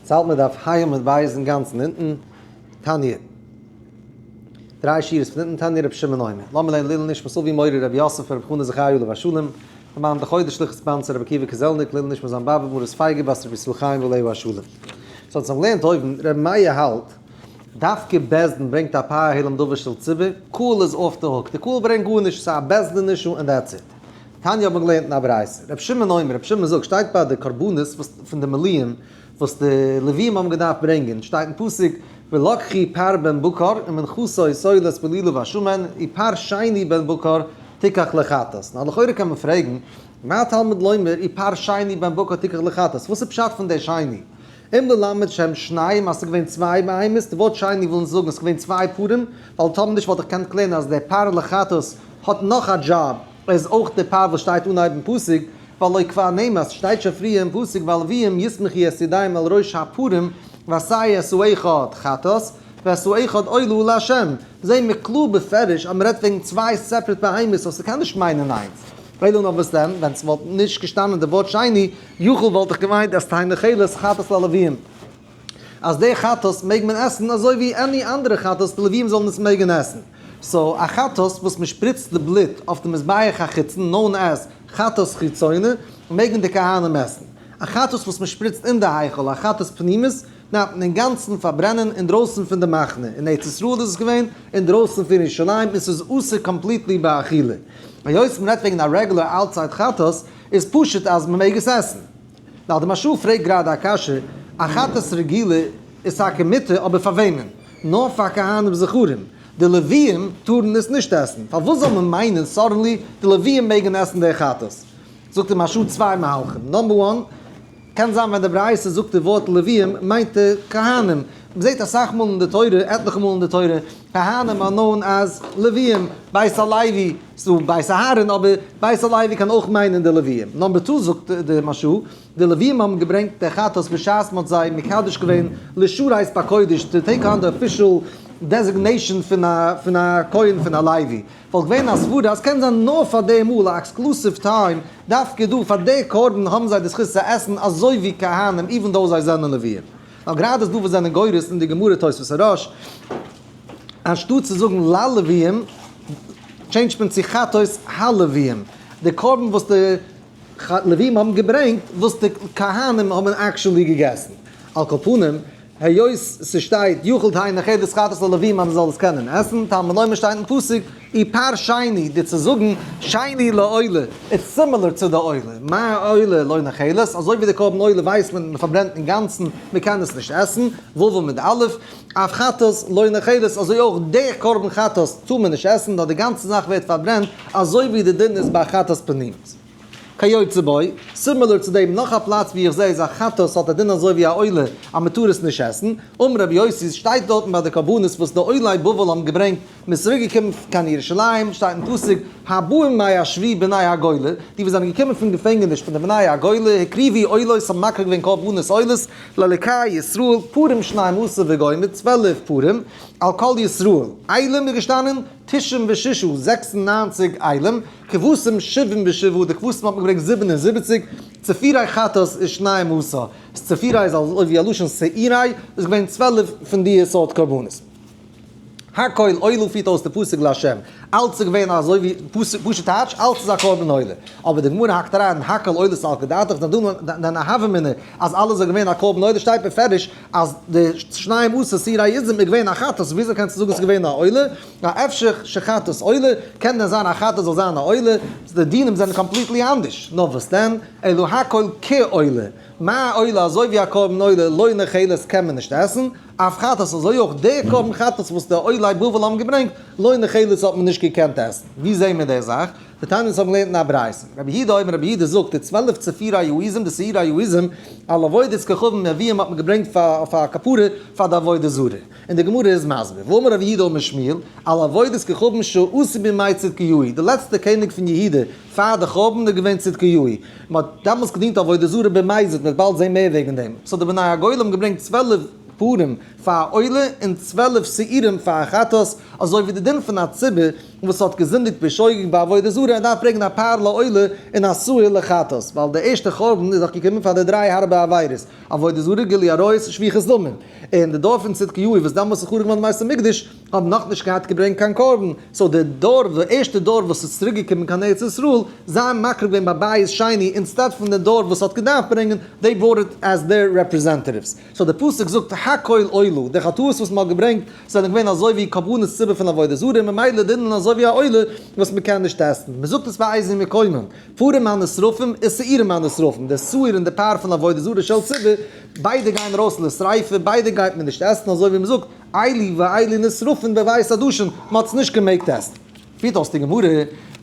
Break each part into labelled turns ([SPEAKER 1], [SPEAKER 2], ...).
[SPEAKER 1] ס'האלט מיר דף ה' עמוד ב' אינגאנצן אונטן, תניא. דריי שורות פון אונטן, תניא רבי שמעון אומר. לאמיר לערנען לעילוי נשמת אבי מורי רבי יוסף ברב חנא זכרי' עליו השלום, למען די חודש ליכט sponsor רבי עקיבא קזעלניק לעילוי נשמת זיין באבע מרת פייגא בת רבי ישראל חיים עליו השלום. סאו אונז האבן געלערנט אויבן, רבי מאיר האלט, דווקא בית דין ברענגט א פר העלם דבר של ציבור, קהל איז off the hook, די קהל ברענגט גארנישט, ס'איז א בית דין issue און that's it. תניא האט מען געלערנט אין א ברייתא, רבי שמעון אומר, רבי שמעון זאגט, שטייט ביי די קרבנות וואס פון די מילואים וואס די לווים האבן געדארפט ברענגען, שטייט אין פסוק, ולקחו פר בן בקר ומנחתו סולת בלולה בשמן, ופר שני בן בקר תקח לחטאת. נאר לכאורה קען מען פרעגן, מה תלמוד לומר ופר שני בן בקר תקח לחטאת, וואס איז פשט פון די שני? אם ללמד שהם שניים אז ס'איז געווען צוויי בהמות, די ווארט שני וויל אונז זאגן עס איז געווען צוויי פרים, ווייל טאמער נישט וואלט איך געקענט קלערן אז דער פר לחטאת האט נאך א דזשאב, ער איז אויך דער פר וואס שטייט אנהייב אין פסוק, והלא כבר נאמר, ס'שטייט שוין פריער אין פסוק והלוויים יסמכו את ידיהם על ראש הפרים ועשהו את האחד חטאת ואת האחד עולה לה', זעהן מיר קלאר בפירוש אז מ'רעדט וועגן צוויי separate בהמות so ס'קען נישט מיינען איינס. אלא נאר וואס דען, ווען ס'וואלט נישט געשטאנען די ווארט שני, יכול וואלט איך געמיינט אז תהא נאכלת חטאת ללוויים. אז די חטאת מעג מען עסן אזוי ווי any אנדערע חטאת די לוויים זאלן עס מעגן עסן. so א חטאת וואס מען שפריצט די בלוט אויף די מזבח החיצון known as חטאת חיצונה מעגן די כהנים עסן. א חטאת וואס מען שפריצט אין די היכל א חטאת פנימית דארף מען אינגאנצן פארברענען אינדרויסן פון די מחנה, אין ארץ ישראל איז עס געווען אינדרויסן פון ירושלים און ס'איז אסור completely באכילה. היות מען רעדט וועגן א רעגולער outside חטאת איז פשוט אז מען מעג עס עסן. נאר די מהרש"א פרעגט גראדע א קשיא, א חטאת רגילה איז טאקע מותר אבער פאר וועמען? נאר פאר כהנים זכרים, די לוויים טארן עס נישט עסן, פארוואס זאל מען מיינען suddenly די לוויים מעגן עסן די חטאת? זאגט די מהרש"א צוויי מהלכים, number one, קען זיין ווען די ברייתא זאגט די ווארט לוויים מיינט די כהנים, מ'זעט אסאך מאל אין די תורה, עטליכע מאל אין די תורה, כהנים are known as לוויים, בית הלוי, ס'דא בית אהרן אבער בית הלוי קען אויך מיינען די לוויים. number two זאגט די מהרש"א, די לוויים האבן געברענגט די חטאת בשעת מ'האט זיי מקדש געווען לשרת בקודש, to take on the official designation פון א פון א כהן פון א לוי. וואלט געווען א סברה אז קען זיין נאר פאר די מאל א exclusive time, דווקא דא פאר די קרבן האבן זיי די זכות צו עסן אזוי ווי כהנים even though זיי זענען לוויים. נאר גראדע איז דא וואס זענען גורס אין די גמרא תוספות הרא"ש אנשטאט צו זאגן ללוויים change ט מען צו חטאת הלוויים, די קרבן וואס די לוויים האבן געברענגט וואס די כהנים האבן actually געגעסן. על כל פנים, היות ס'שטייט יכול תהא נאכלת חטאת ללווים אז מ'זאל עס קענען עסן, תלמוד לומר שטייט אין פסוק ופר שני, די צו זאגן שני לעולה, it's similar צו די עולה, מה עולה לא נאכלת, אזוי ווי די קרבן עולה ווייסט מען מ'פארברענט אינגאנצן מ'קען עס נישט עסן, ו' מיט א', אף חטאת לא נאכלת, אזוי אויך די קרבן חטאת טאר מען נישט עסן נאר די גאנצע זאך ווערט פארברענט אזוי ווי די דין איז ביי חטאת פנימית. כיוצא בו, similar צו דעם נאך א פלאץ ווי איך זעה איז א חטאת האט א דין אזוי ווי א עולה אז מען טאר עס נישט עסן, אמר רבי יוסי עס שטייט דארטן ביי די קרבנות וואס די עולי בבל האבן געברענגט מען איז צוריק געקומען קיין ירושלים שטייט אין פסוק הבאים מהשבי בני הגולה די וואס זענען געקומען פון געפענגעניש פון די בני הגולה הקריבו עולות האבן מקריב געווען קרבנות עולות לאלוקי ישראל פרים שנים עשר וגומר 12 פרים על כל ישראל אילים איז געשטאנען תשעים וששה, 96 אילים, כבשים 77, די כבשים האט מען געברענגט 77, צפירי חטאת איז שנים עשר, צפירי איז אזוי ווי א לשון שעירי, איז געווען 12 פון די סארט קרבנות. הכל עולה פירט אויס די פסוק להשם, אלץ איז געווען אזוי ווי פשוט טייטש, אלץ איז א קרבן עולה. אבער די גמרא האקט אריין הכל עולה סלקא דעתך, דנ א הוה אמינא אז אלעס איז געווען א קרבן עולה, שטייט בפירוש אז די שנים עשר שעירי עזים איז געווען א חטאת, וויאזוי קענסטו זאגן ס'איז געווען א עולה? נאר אפשר שחטאת עולה, קען דען זיין א חטאת זאל זיין א עולה? די דינים זענען completely אנדערש. נאר וואס דען? אלא הכל כעולה. מה עולה אזוי ווי א קרבן עולה לא נאכלת קען מען נישט עסן, אף חטאת אזוי אויך די קרבן חטאת וואס די עולי בבל האבן געברענגט לא נאכלת האט מען נישט געקענט עסן. ווי זעהן מיר די זאך? דתניא האבן געלערנט אין א ברייתא. רבי יהודה אומר רבי יהודה זאגט די 12 צפירי העזים די שעירי העזים על עבודת כוכבים ומאביהם האט מען געברענגט פאר א כפרה פאר די עבודה זרה. און די גמרא איז מסביר, ואמר רבי יהודה אמר שמואל, על עבודת כוכבים שעשו בימי צדקיהו, די לעצטע קעניג פון יהודה פאר די חורבן איז געווען צדקיהו, מען האט דעמאלס געדינט עבודה זרה במזיד, מען וועט באלד זען מער וועגן דעם, so די בני הגולה האבן געברענגט 12 פרים פאר א עולה און 12 שעירים פאר א חטאת, אזוי ווי די דין פון א ציבור. וואס האט געזינדיגט בשוגג בעבודה זרה, ער דארף ברענגען א פר לעולה און א שעיר לחטאת, ווייל די ערשטע חורבן איז דאך געקומען פאר די דריי הארבע עבירות, עבודה זרה, גילוי עריות, שפיכות דמים. און די דור פון צדקיהו וואס דאמאלס איז חרוב געווארן די בית המקדש, האבן נאכנישט געהאט געברענגט קיין קרבן, so די דור, די ערשטע דור וואס איז צוריק געקומען קיין ארץ ישראל, זיי האבן מקריב געווען ביי בית שני instead פון די דור וואס האט געדארפט ברענגען, they brought it as their representatives. So די פסוק זאגט הכל עולה, די חטאות וואס מען האט געברענגט זענען געווען אזוי ווי קרבנות ציבור פון עבודה זרה, ממילא דינען אזוי ווי א עולה וואס מען קען נישט עסן. מען זאגט עס פאר איזה מקומם, פרים הנשרפים ושעירים הנשרפים, די שעיר און די פר פון עבודה זרה של ציבור, ביידע גייען ארויס לשריפה, ביידע גייט מען נישט עסן, אזוי ווי מען זאגט, אלו ואלו נשרפין בבית הדשן, מען האט עס נישט געמעגט עסן. פירט אויס די גמרא,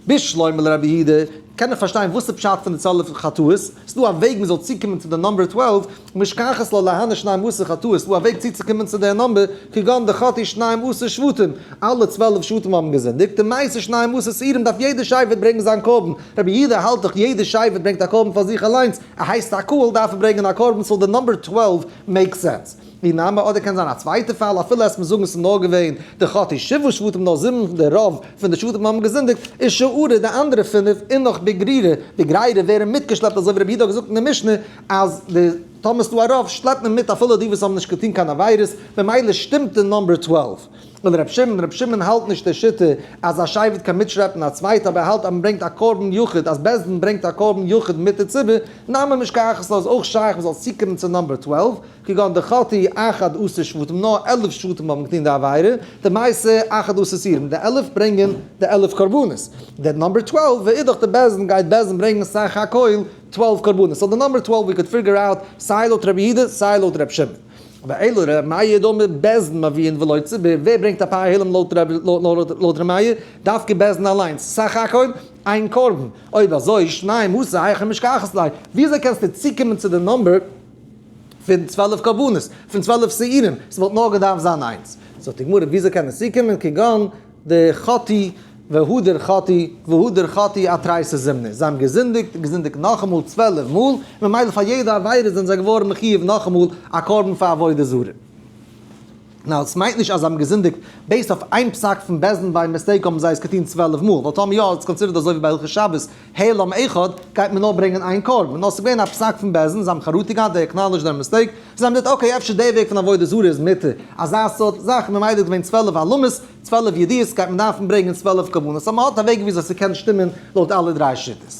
[SPEAKER 1] בשלמא לרבי יהודה, קען איך פארשטיין וואס איז פשט פון די 12 חטאות, ס'איז דא א וועג מען זאל צוקומען צו די number 12, משכחת לה להני שנים עשר חטאות, ס'איז דא א וועג צוצוקומען צו די number, כגון דחטאו שנים עשר שבטים, אלע 12 שבטים האבן געזינדיגט, ומייתי שנים עשר שעירים דארף יעדע שבט ברענגען זיין קרבן, רבי יהודה האלט דאך יעדע שבט ברענגט א קרבן פאר זיך אליינס, ער הייסט א קהל דארף ער ברענגען א קרבן, so די number 12 make sense. אי נמי, אדער קען זיין א צווייטע פאל, אפילו אז מיר זאגן עס איז נאר געווען דחטאו שבעה שבטים נאר זיבן פון די רוב פון די שבטים האבן געזינדיגט, איז שיעורא די אנדערע פינף און נאך בגרירה, די גרירה ווערן מיטגעשלעפט אזוי ווי רבי יהודה האט געזאגט אין די משנה אז די טאמער ס'דא א רוב שלעפט מען מיט אפילו די וואס האבן נישט געטון קיין עבירות, ממילא שטימט די number 12. און ר' שמעון, ר' שמעון האלט נישט די שיטה אז א שבט קען מיטשלעפן א צווייטע אבער ער האלט אז מ'ברענגט א קרבן יחיד אז בית דין ברענגט א קרבן יחיד מיט די ציבור, נמי משכחת לה איז אויך שייך מ'זאל צוקומען צו number 12, כגון דחטאו אחד עשר שבטים נאר 11 שבטים האבן געטון די עבירה, דמייתי אחד עשר שעירים, די 11 ברענגען די 11 קרבנות, די number 12 ואידך די בית דין גייט בית דין ברענגען סך הכל 12 קרבנות, so די number 12 we could figure out סיי לויט רבי יהודה סיי לויט רבי שמעון. אבער אלא ר' מאיר דאמר בית דין מביאין ולא ציבור, ווער ברענגט א פר העלם לויט ר' מאיר? דווקא בית דין אליינס, סך הכל איין קרבן, אויב אזוי שנים עשר היכי משכחת ליה, וויאזוי קענסטו צוקומען צו די number פון 12 קרבנות, פון 12 שעירים, ס'וואלט נאר געדארפט זיין איינס. זאגט די גמרא, וויאזוי קען עס צוקומען, כגון דחטאו והדר חטאו והדר חטאו אתרייסא זימני, זיי האבן געזינדיגט און געזינדיגט נאכאמאל 12 מאל, ממילא פאר יעדע עבירה זענען זיי געווארן מחיוב נאכאמאל א קרבן פאר עבודה זרה. נאר עס מיינט נישט אז זיי האבן געזינדיגט based אויף איין פסק פון בית דין by mistake האבן זיי עס געטון 12 מאל, ווייל טאמער יא איז considered אזוי ווי ביי הלכות שבת, העלם אחד, גייט מען נאר ברענגען איין קרבן, נאר עס איז געווען א פסק פון בית דין, זיי האבן חרטה געהאט, they acknowledge their mistake, זיי האבן געזאגט okay אפשר די וועג פון עבודה זרה איז מותר, אזא סארט זאך, ממילא איז געווען 12 העלמות, 12 ידיעות, גייט מען דארפן ברענגען 12 קרבנות, so מען האט א וועג וויאזוי ס'קען שטימען לויט אלע דריי שיטות.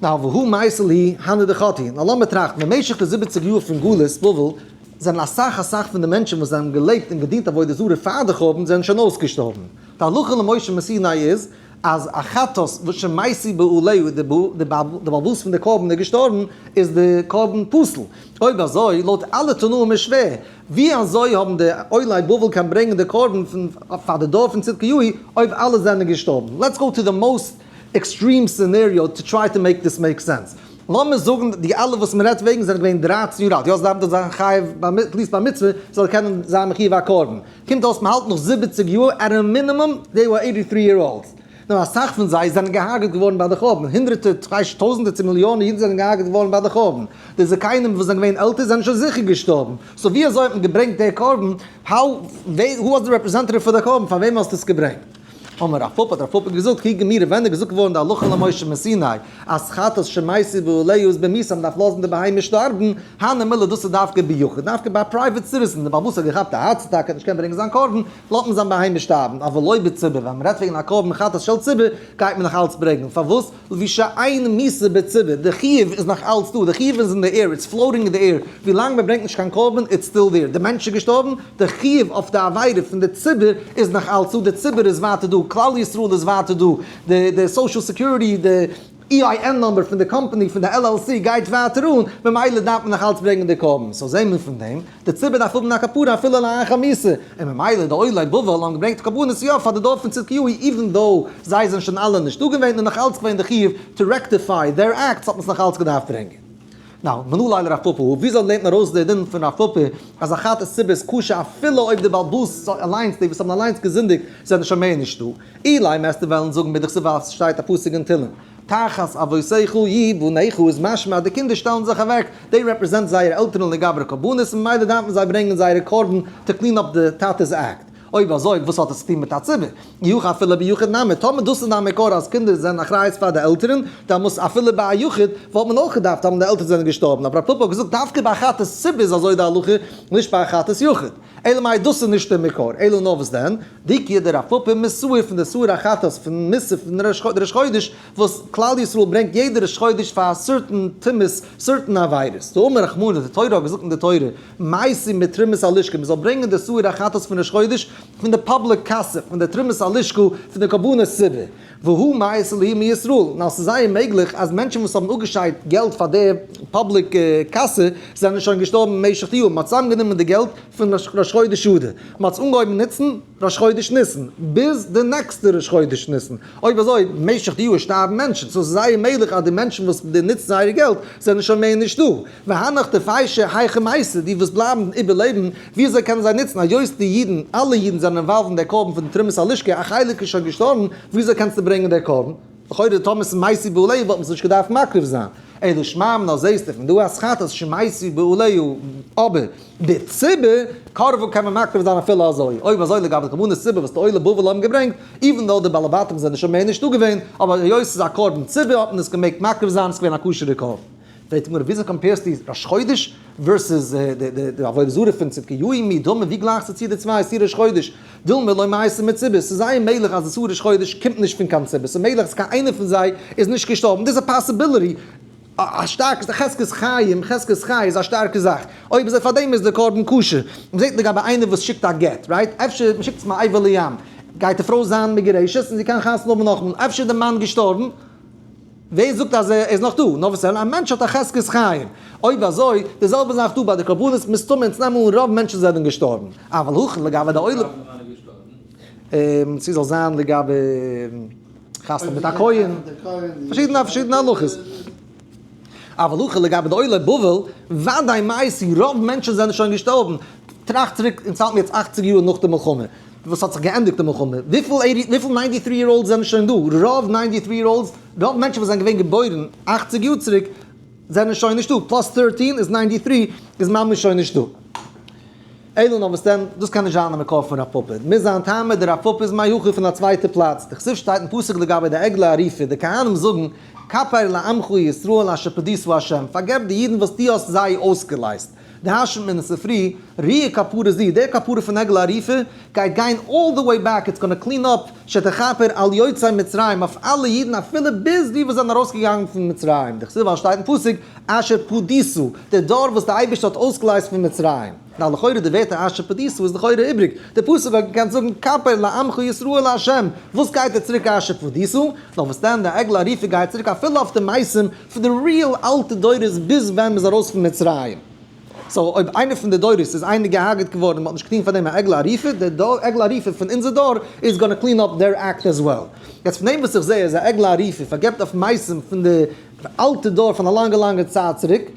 [SPEAKER 1] נאר והא מייתי להו הני דחטאו, נאר לאמיר טראכטן, במשך די 70 יאר פון גלות בבל, זענען אסאך אסאך פון די מענטשן וואס זיי האבן געלעבט און געדינט עבודה זרה פאר די חורבן זענען שוין אויסגעשטארבן. די הלכה למשה מסיני איז אז א חטאת וואס שמתו בעליה, די בעל הבית פון די קרבן איז געשטארבן, איז די קרבן פסול. אויב אזוי, לויט אלע תנאים איז שווער, ווי אזוי האבן די עולי בבל קען ברענגען די קרבן פאר די דור פון צדקיהו אויב אלע זענען געשטארבן? Let's go to the most extreme scenario to try to make this make sense. לאמיר זאגן די אלע וואס מען רעדט וועגן זענען געווען 13 יאר אלט, יא זיי דארפן דאך זיין חייב at least בר מצוה זאל קענען זיין מחיוב א קרבן, קומט אויס מען האלט נאך 70 יאר at a minimum they were 83 year olds. נאר אסאך פון זיי זענען געהארגעט געווארן ביי די חורבן, הונדערטער, טויזנטער צו מיליאנען אידן זענען געהארגעט געווארן ביי די חורבן, די זקנים וואס זענען געווען עלטער זענען שוין זיכער געשטארבן, so ווי אזוי האט מען געברענגט דער קרבן, how, who was the representative פאר די קרבן, פאר וועם האסטו עס געברענגט? אמר רב פפא, האט רב פפא געזאגט, כי גמירי, ווען איז געזאגט געווארן די הלכה למשה מסיני, אז חטאת שמתו בעליה איז במיתה, מען דארף לאזן די בהמה שטארבן, הני מילי דאס איז דווקא ביחיד, דווקא ביי א private citizen, דער בעל הבית האט געכאפט א הארץ אטאקע, האט נישט געקענט ברענגען זיין קרבן, לאזט מען זיין בהמה שטארבן, אבל לא בציבור, ווען מען רעדט וועגן א קרבן חטאת של ציבור, גייט מען נאך אלץ ברענגען, פארוואס? לפי שאין מיתה בציבור, די חיוב איז נאך אלץ דא, די חיוב איז אין די air, it's floating אין די air, ווי לאנג מען ברענגט נישט קיין קרבן, it's still there, די מענטש איז געשטארבן, די חיוב אויף די עבירה פון די ציבור איז נאך אלץ דא, די ציבור איז ווייטער דא, כלל ישראל איז ווייטער דא, די social security, די EIN number פון די קאמפאני, פון די LLC גייט ווייטער אן, ממילא דארף מען נאך אלץ ברענגען די קרבן, so זעהן מיר פון דעם, די ציבור דארף האבן א כפרה אפילו לאחר מיתה, און ממילא די עולי בבל האבן געברענגט קרבנות יא פאר די דור פון צדקיהו even though זיי זענען שוין אלע נישט דא געווען און נאך אלץ געווען די חיוב to rectify their acts האט מען עס נאך אלץ געדארפט ברענגען. Now, מנא ליה לרב פפא, וויאזוי לערנט מען ארויס די דין פון רב פפא אז א חטאת ציבור איז כשר אפילו אויב די בעל הבית אליינס, די וואס האבן אליינס געזינדיגט, זענען שוין מער נישטא? אילימא וועסטו וועלן זאגן מדכתיב ווייל ס'שטייט א פסוק אין תהלים תחת אבותיך יהיו בניך איז משמע אז די קינדער שטעלן זיך אוועק, they represent זייערע עלטערן לגבי קרבנות ממילא דארפן זיי ברענגען זייערע קרבן to clean up די טאטע'ס act. אויב אזוי וואס האט עס צוטון מיט א ציבור? אי הכי אפילו ביחיד נמי, טאמער דאס איז דיין מקור אז קינדער זענען אחריות פאר די עלטערן, דאן מוז אפילו ביי א יחיד וואלט מען אויך געדארפט האבן די עלטערן זענען געשטארבן, אבער רב פפא האט געזאגט דווקא ביי א חטאת ציבור איז אזוי די הלכה, נישט ביי א חטאת יחיד. אלא מאי דאס איז נישט דער מקור, אלא נאר וואס דען? דיקי דרב פפא משעיר פון די שעיר החטאת פון מוסף פון ראש חודש וואס כלל ישראל ברענגט יעדע ראש חודש פאר א certain טומאות certain עבירות, דאמר רחמנא די תורה האט געזאגט אין די תורה מייתי מתרומת הלשכה מען זאל ברענגען די שעיר החטאת פון ראש חודש פון די public קאסע פון די תרומת הלשכה פון די קרבנות ציבור והא מייתי להו מישראל, נאר ס'איז זייער מעגליך אז מענטשן וואס האבן אפגעשיידט געלט פאר די public קאסע זענען שוין געשטארבן במשך די יארן, מ'האט צוזאמגענומען די געלט פון ראש חודש אדר, מ'האט עס אנגעהויבן נוצן ראש חודש ניסן, ביז די נעקסטע ראש חודש ניסן, אויב אזוי במשך די יאר שטארבן מענטשן, so ס'איז זייער מעגליך אז די מענטשן וואס די נוצן זייער געלט זענען שוין מער נישטא. והנך דפיישי היכי מייתי, די וואס בלייבן איבערלעבן, וויאזוי קענען זיי נוצן, היות די אידן, אלע אידן זענען involved אין דער קרבן פון תרומת הלשכה, א חלק איז שוין געשטארבן, וויאזוי קענסטו ברענגען דער קרבן? לכאורה טאמער ס'איז מתו בעליה וואלט מען עס נישט געדארפט מקריב זיין. אלא שמע מינה זעהסטו פון דא אז חטאת שמתו בעליה, אבער בציבור קרבן קען מען מקריב זיין אפילו אזוי. אויב אזוי לגבי קרבנות ציבור וואס די עולי בבל האבן געברענגט, even though די בעלי בתים זענען שוין מער נישטא געווען, אבער היות ס'איז א קרבן ציבור האט מען עס געמעגט מקריב זיין, ס'איז געווען א כשר'ע קרבן. פרעגט די גמרא וויאזוי compare סטו ראש חודש versus די עבודה זרה פון צדקיהו מי דמי ווי גלייכסטו צו די צוויי שעיר ראש חודש דילמא לא מייתי מציבור ס'איז זייער מעגליך אז די שעיר ראש חודש קומט נישט פון קיין ציבור ס'איז מעגליך אז קיין איינער פון זיי איז נישט געשטארבן דאס איז א possibility א שטארקע חזקת חיים חזקת חי איז א שטארקע זאך אויב אזוי פארדעם איז די קרבן כשר מ'זעט לגבי איינער וואס שיקט א גט right אפשר מ'שיקט עס מעבר לים גייט די פרוי זיין מגורשת און זי קען חתונה האבן נאכאמאל אפשר איז די מאן געשטארבן. ווער זאגט אז ער איז נאך דא? נאר וואס דען? א מענטש האט א חזקת חיים. אויב אזוי, די זעלבע זאך דא ביי די קרבנות, מסתמא אונז נעמען אן רוב מענטשן זענען געשטארבן. אבל הכא לגבי די עולם. צו זאל זיין לגבי חתונה מיט א כהן. פארשידענע פארשידענע הלכות. אבל הכא לגבי די עולי בבל, ודאי מתו, רוב מענטשן זענען שוין געשטארבן. טראכט צוריק, אונז האלטן יעצט אכציג יאר נאך די מלחמה. וואס האט זיך געענדיגט די מלחמה? וויפיל eighty וויפיל ninety three year olds זענען שוין דא? רוב ninety three year olds, רוב מענטשן וואס זענען געווען געבוירן אכציג יאר צוריק זענען שוין נישטא, plus thirteen איז ninety three איז ממש שוין נישטא. אלא נאר וואס דען? דאס קען נישט זיין א מקור פון רב פפא. מוז זיין טעמא דרב פפא איז מהכא פון א צווייטע פלאץ. דכתיב שטייט אין פסוק לגבי די עגלה ערופה, די כהנים זאגן, כפר לעמך ישראל אשר פדית ה', פארגעב די אידן וואס דו האסט זיי אויסגעלייזט. דרש'נט מען אין ספרי ראיה כפרה זו, דער כפרה פון עגלה ערופה גייט גיין all the way back, it's gonna clean up שתכפר על יוצאי מצרים, אויף אלע אידן אפילו ביז די וואס זענען ארויסגעגאנגען פון מצרים, דכתיב ווייל שטייט אין פסוק אשר פדיתו, דער דור וואס דער אייבערשטער האט אויסגעלייזט פון מצרים. נאר לכאורה די ווערטער אשר פדיתו איז לכאורה איבריג, דער פסוק האט געקענט זאגן כפר לעמך ישראל לה', וואס גייט ער צוריק אשר פדיתו? נאר וואס דען די עגלה ערופה גייט צוריק אפילו אויף די מתים פון די real אלטע דורות ביז ווען מ'איז ארויס פון מצרים. so אויב איינער פון די דורות איז איינער געהארגעט געווארן און מ'האט נישט געטון פאר דעם א עגלה ערופה, די דור עגלה ערופה פון אונזער דור איז gonna clean up their act as well. יעצט פון דעם וואס איך זע אז א עגלה ערופה פארגעבט אויף מתים פון די אלטע דור פון א לאנגע לאנגע צייט צוריק,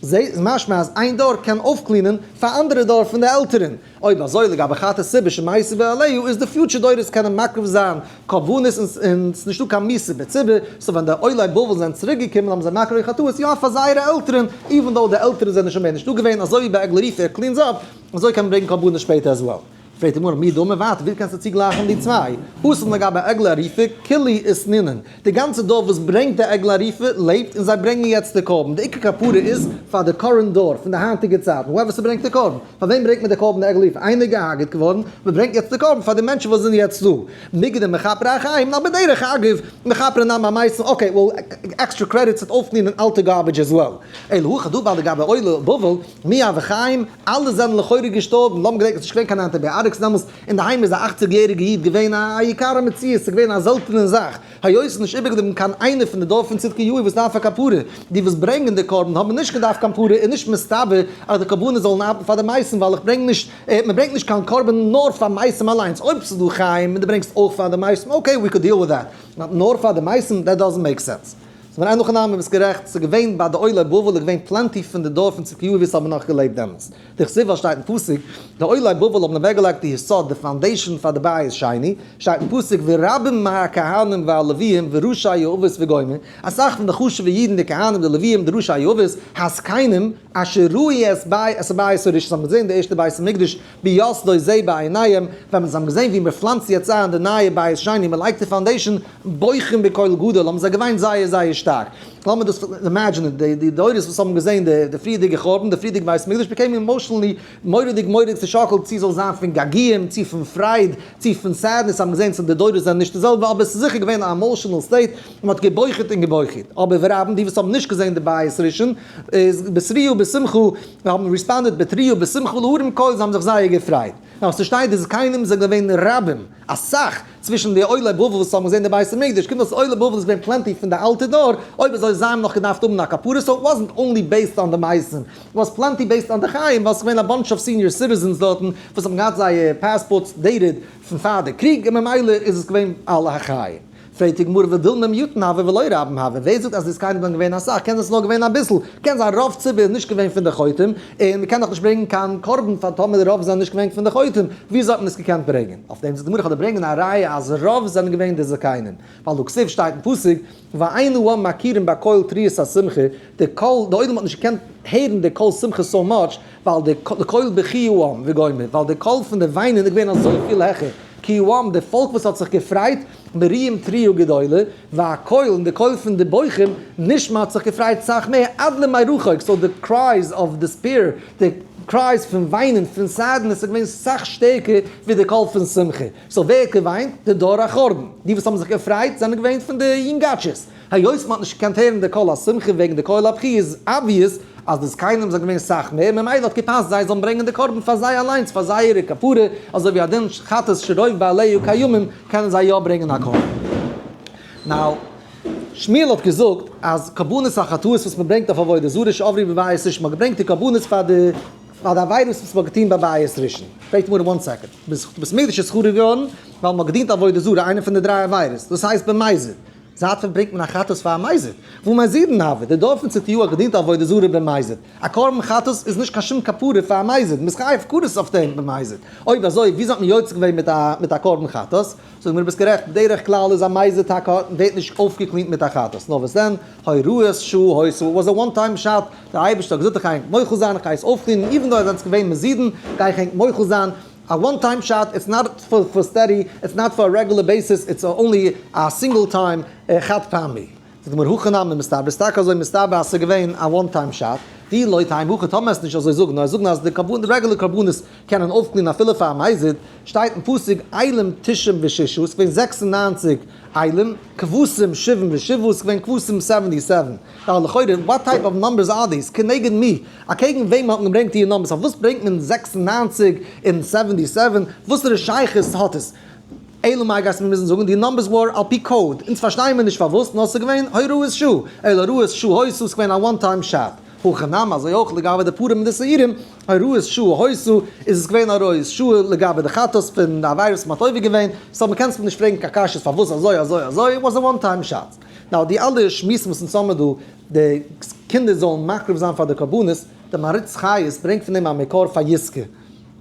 [SPEAKER 1] זע איז משמע אז איין דור קען אויפ clean ען פאר אנדערע דור פון די עלטערן. אויב אזוי לגבי חטאת ציבור שמתו בעליה איז די future דורות קענען מקריב זיין קרבנות און ס'איז נישטא קיין מיתה בציבור, so ווען די עולי בבל זענען צוריק געקומען האבן זיי מקריב חטאות יא פאר זייערע עלטערן even though די עלטערן זענען שוין מער נישטא געווען, אזוי ווי ביי עגלה ערופה ער cleans up אזוי קען מען ברענגען קרבנות שפעטער as well. פרעגט די גמרא מי דמי ווייטער ווי קענסטו צוגלייכן די צוויי? התם לגבי עגלה ערופה כולהו אתנינן, די גאנצע דור וואס ברענגט די עגלה ערופה לעבט און זיי ברענגען יעצט די קרבן, די עיקר כפרה איז פאר די current דור פון די היינטיגע צייטן, whoever ס'ברענגט די קרבן, פאר וועם ברענגט מען די קרבן די עגלה ערופה? איינער געהארגעט געווארן, מ'ברענגט יעצט די קרבן פאר די מענטשן וואס זענען יעצט דא, מיגו דמכפרי אחיים, נאר בדרך אגב, מכפרי נמי אמתין, okay, well, extra credit ס'וועט אויפ clean ען אלטע garbage as well. אלא הכא דא ביי לגבי עולי בבל, מי הוו חיים, אלע זענען לכאורה געשטארבן, לאמיר געדענקען ס'נישט געווען קיין אנטיביאטיקס דעמאלס, אינדערהיים איז א אכציג יעריגע איד געווען א יקר המציאות, ס'איז געווען א זעלטענע זאך, היות ס'איז נישט איבערגעבליבן קיין איינער פון די דור פון צדקיהו וואס דארף א כפרה, די וואס ברענגען די קרבן האבן נישט געדארפט קיין כפרה, איז נישט מסתבר אז די קרבנות זאלן ארבעטן פאר די מתים, ווייל איך ברענג נישט, מען ברענגט נישט קיין קרבן נאר פאר מתים אליינס, אויב ס'איז דא חיים און דו ברענגסט אויך פאר די מתים, okay we could deal with that, but נאר פאר די מתים, that doesn't make sense. סאו אין הכי נמי ביסט גערעכט, ס'איז געווען ביי די עולי בבל איז געווען plenty פון די דור פון צדקיהו וואס האבן נאך געלעבט דעמאלטס. דכתיב ווייל שטייט אין פסוק, די עולי בבל האבן אוועקגעלייגט די יסוד, די foundation פאר די בית שני, שטייט אין פסוק ורבים מהכהנים והלוויים וראשי האבות וגומר, אסאך פון די חשוב'ע אידן די כהנים די לוויים די ראשי האבות, הזקנים, אשר ראו את בית הראשון, זיי האבן געזען די ערשטע בית המקדש ביסדו זה בעיניהם, ווען זיי האבן געזען ווי מען פלאנצט יעצט איין די נייע בית שני, מען לייגט די foundation, בוכים בקול גדול, האבן זיי געוויינט זייער זייער שטארק. לאמיר דאס imagine ען, די דורות וואס האבן געזען די פריערדיגע חורבן, די פריערדיגע בית המקדש, became emotionally מורא'דיג מורא'דיג צעשאקלט, צי זאל זיין פון געגועים, צי פון פרייד, צי פון sadness, האבן געזען צו די דורות זענען נישט די זעלבע, אבער עס איז זיכער געווען א emotional state, מען האט געבוכה'ט און געבוכה'ט. אבער ורבים, די וואס האבן נישט געזען די בית ראשון, איז בתרועה ובשמחה, האבן responded בתרועה ובשמחה להרים קול, זיי האבן זיך זייער געפרייט. נאר ס'שטייט די זקנים זענען געווען רבים, אסאך, צווישן די עולי בבל וואס האבן געזען די בית המקדש, קומט אויס עולי בבל איז געווען plenty פון די אלטע דור, אויב אזוי זיי האבן נאך געדארפט האבן א כפרה, so it wasn't only based on די מתים, it was plenty based on די חיים, ווייל ס'איז געווען א bunch of senior citizens דארטן וואס האבן געהאט זייער passports dated פון פאר די קריג, און ממילא איז עס געווען על החיים. פרעגט די גמרא ודילמא מיעוטין הוו ולא רבים הוו, ווער זאגט אז די זקנים זענען געווען אסאך, קען זיין ס'איז נאר געווען אביסל, קען זיין רוב ציבור איז נישט געווען פון די חוטאים, און מ'קען דאך נישט ברענגען קיין קרבן פאר טאמער די רוב זענען נישט געווען פון די חוטאים, וויאזוי האט מען עס געקענט ברענגען? אויף דעם זאגט די גמרא איך וועל דיר ברענגען א ראיה אז רוב זענען געווען די זקנים, ווייל דא כתיב שטייט אין פסוק ואין העם מכירים בקול תרועת השמחה, די קול, די עולם האט נישט געקענט הערן די קול שמחה so much, ווייל די קול בכי העם וגומר, ווייל די קול פון די וויינען איז געווען אזויפיל העכער, כי העם, די פאלק וואס האט זיך געפרייט, מריעים תרועה גדולה, והקול, און די קול פון די בוכים, נשמע האט זיך געפרייט סאך מער, עד למרחוק, so די cries of despair, די cries פון וויינען, פון sadness איז געווען סאך שטערקער ווי די קול פון שמחה. so ווער האט געוויינט? די דור החורבן. די וואס האבן זיך געפרייט זענען געווען פון די יונגאטשעס. היות מען האט נישט געקענט הערן די קול השמחה וועגן די קול הבכי איז obvious אז די זקנים זענען געווען סאך מער, ממילא האט געפאסט זיי זאלן ברענגען די קרבן פאר זיי אליינס פאר זייערע כפרה, אזוי ווי א דין חטאת שרוב בעליה קיימים קענען זיי יא ברענגען א קרבן. now, שמואל האט געזאגט אז קרבנות החטאות וואס מען ברענגט אויף עבודה זרה שעברו בבית ראשון, מען האט געברענגט די קרבנות פאר די פאר די עבירות וואס מען האט געטון ביי בית ראשון. פרעגט גמרא one second, בית מקדש איז חרוב געווארן ווייל מען האט געדינט עבודה זרה איינע פון די דריי עבירות, דאס הייסט במזיד. זייט ווען ברענגט מען א חטאת פאר א מזיד? והא מזידין הוו, די דור פון צדקיהו האט געדינט עבודה זרה במזיד. א קרבן חטאת איז נישט קיין שום כפרה פאר א מזיד, מ'איז חייב כרת אויף דעם במזיד. אויב אזוי וויאזוי האט מען יוצא געווען מיט א מיט א קרבן חטאת? זאג מיר ביסט גערעכט, בדרך כלל איז א מזיד טאקע ווערט נישט אויפגע clean ט מיט א חטאת, נאר וואס דען, הוראת שעה היתה, was a one time shot, דער אייבערשטער האט געזאגט איך גיי ענק מוחל זיין, איך גיי עס אויפ clean ען, even though איר זענטס געווען מזידין, גיי איך ענק מוחל זיין, א one time shot, it's not for steady, it's not for א regular basis, it's only a single time חד פעמי. זאגט די גמרא הכי נמי מסתברא, איז טאקע אזוי מסתבר אז ס'איז געווען א one time shot, דאי לא תימא הכי טאמער עס נישט אזוי זאגן, נאר זאגן אז די קרבנות, די רעגולער קרבנות קענען אויפ clean ען אפילו פאר א מזיד, שטייט אין פסוק אילים תשעים וששה, ס'איז געווען 96 אילים, כבשים שבעים ושבעה, ס'איז געווען כבשים 77. ווייל לכאורה what type of numbers are these? כנגד מי? אקעגן וועם האט מען געברענגט די numbers? אויף וואס ברענגט מען 96 און 77? וואסערע שייכות האט עס? אלא מאי גייסט מיר מוזן זאגן די numbers were על פי קאוד, אונז פארשטייען מיר נישט פארוואס, נאר ס'איז געווען הוראת שעה, אלא הוראת שעה היתה, ס'איז געווען א one time shot. הכא נמי אזוי אויך לגבי די פרים און די שעירים, הוראת שעה היתה, איז עס געווען א הוראת שעה לגבי די חטאת פון די עבירות וואס מ'האט עובר געווען, so מ'קען זיך נישט פרעגן קיין קשיות פארוואס אזוי אזוי אזוי, it was a one time shot. now די אלע שמועסן וואס אונז האמיר דא, די קינדער זאלן מקריב זיין פאר די קרבנות, די מהרי"ץ חיות ברענגט פון דעם א מקור פאר יזכה,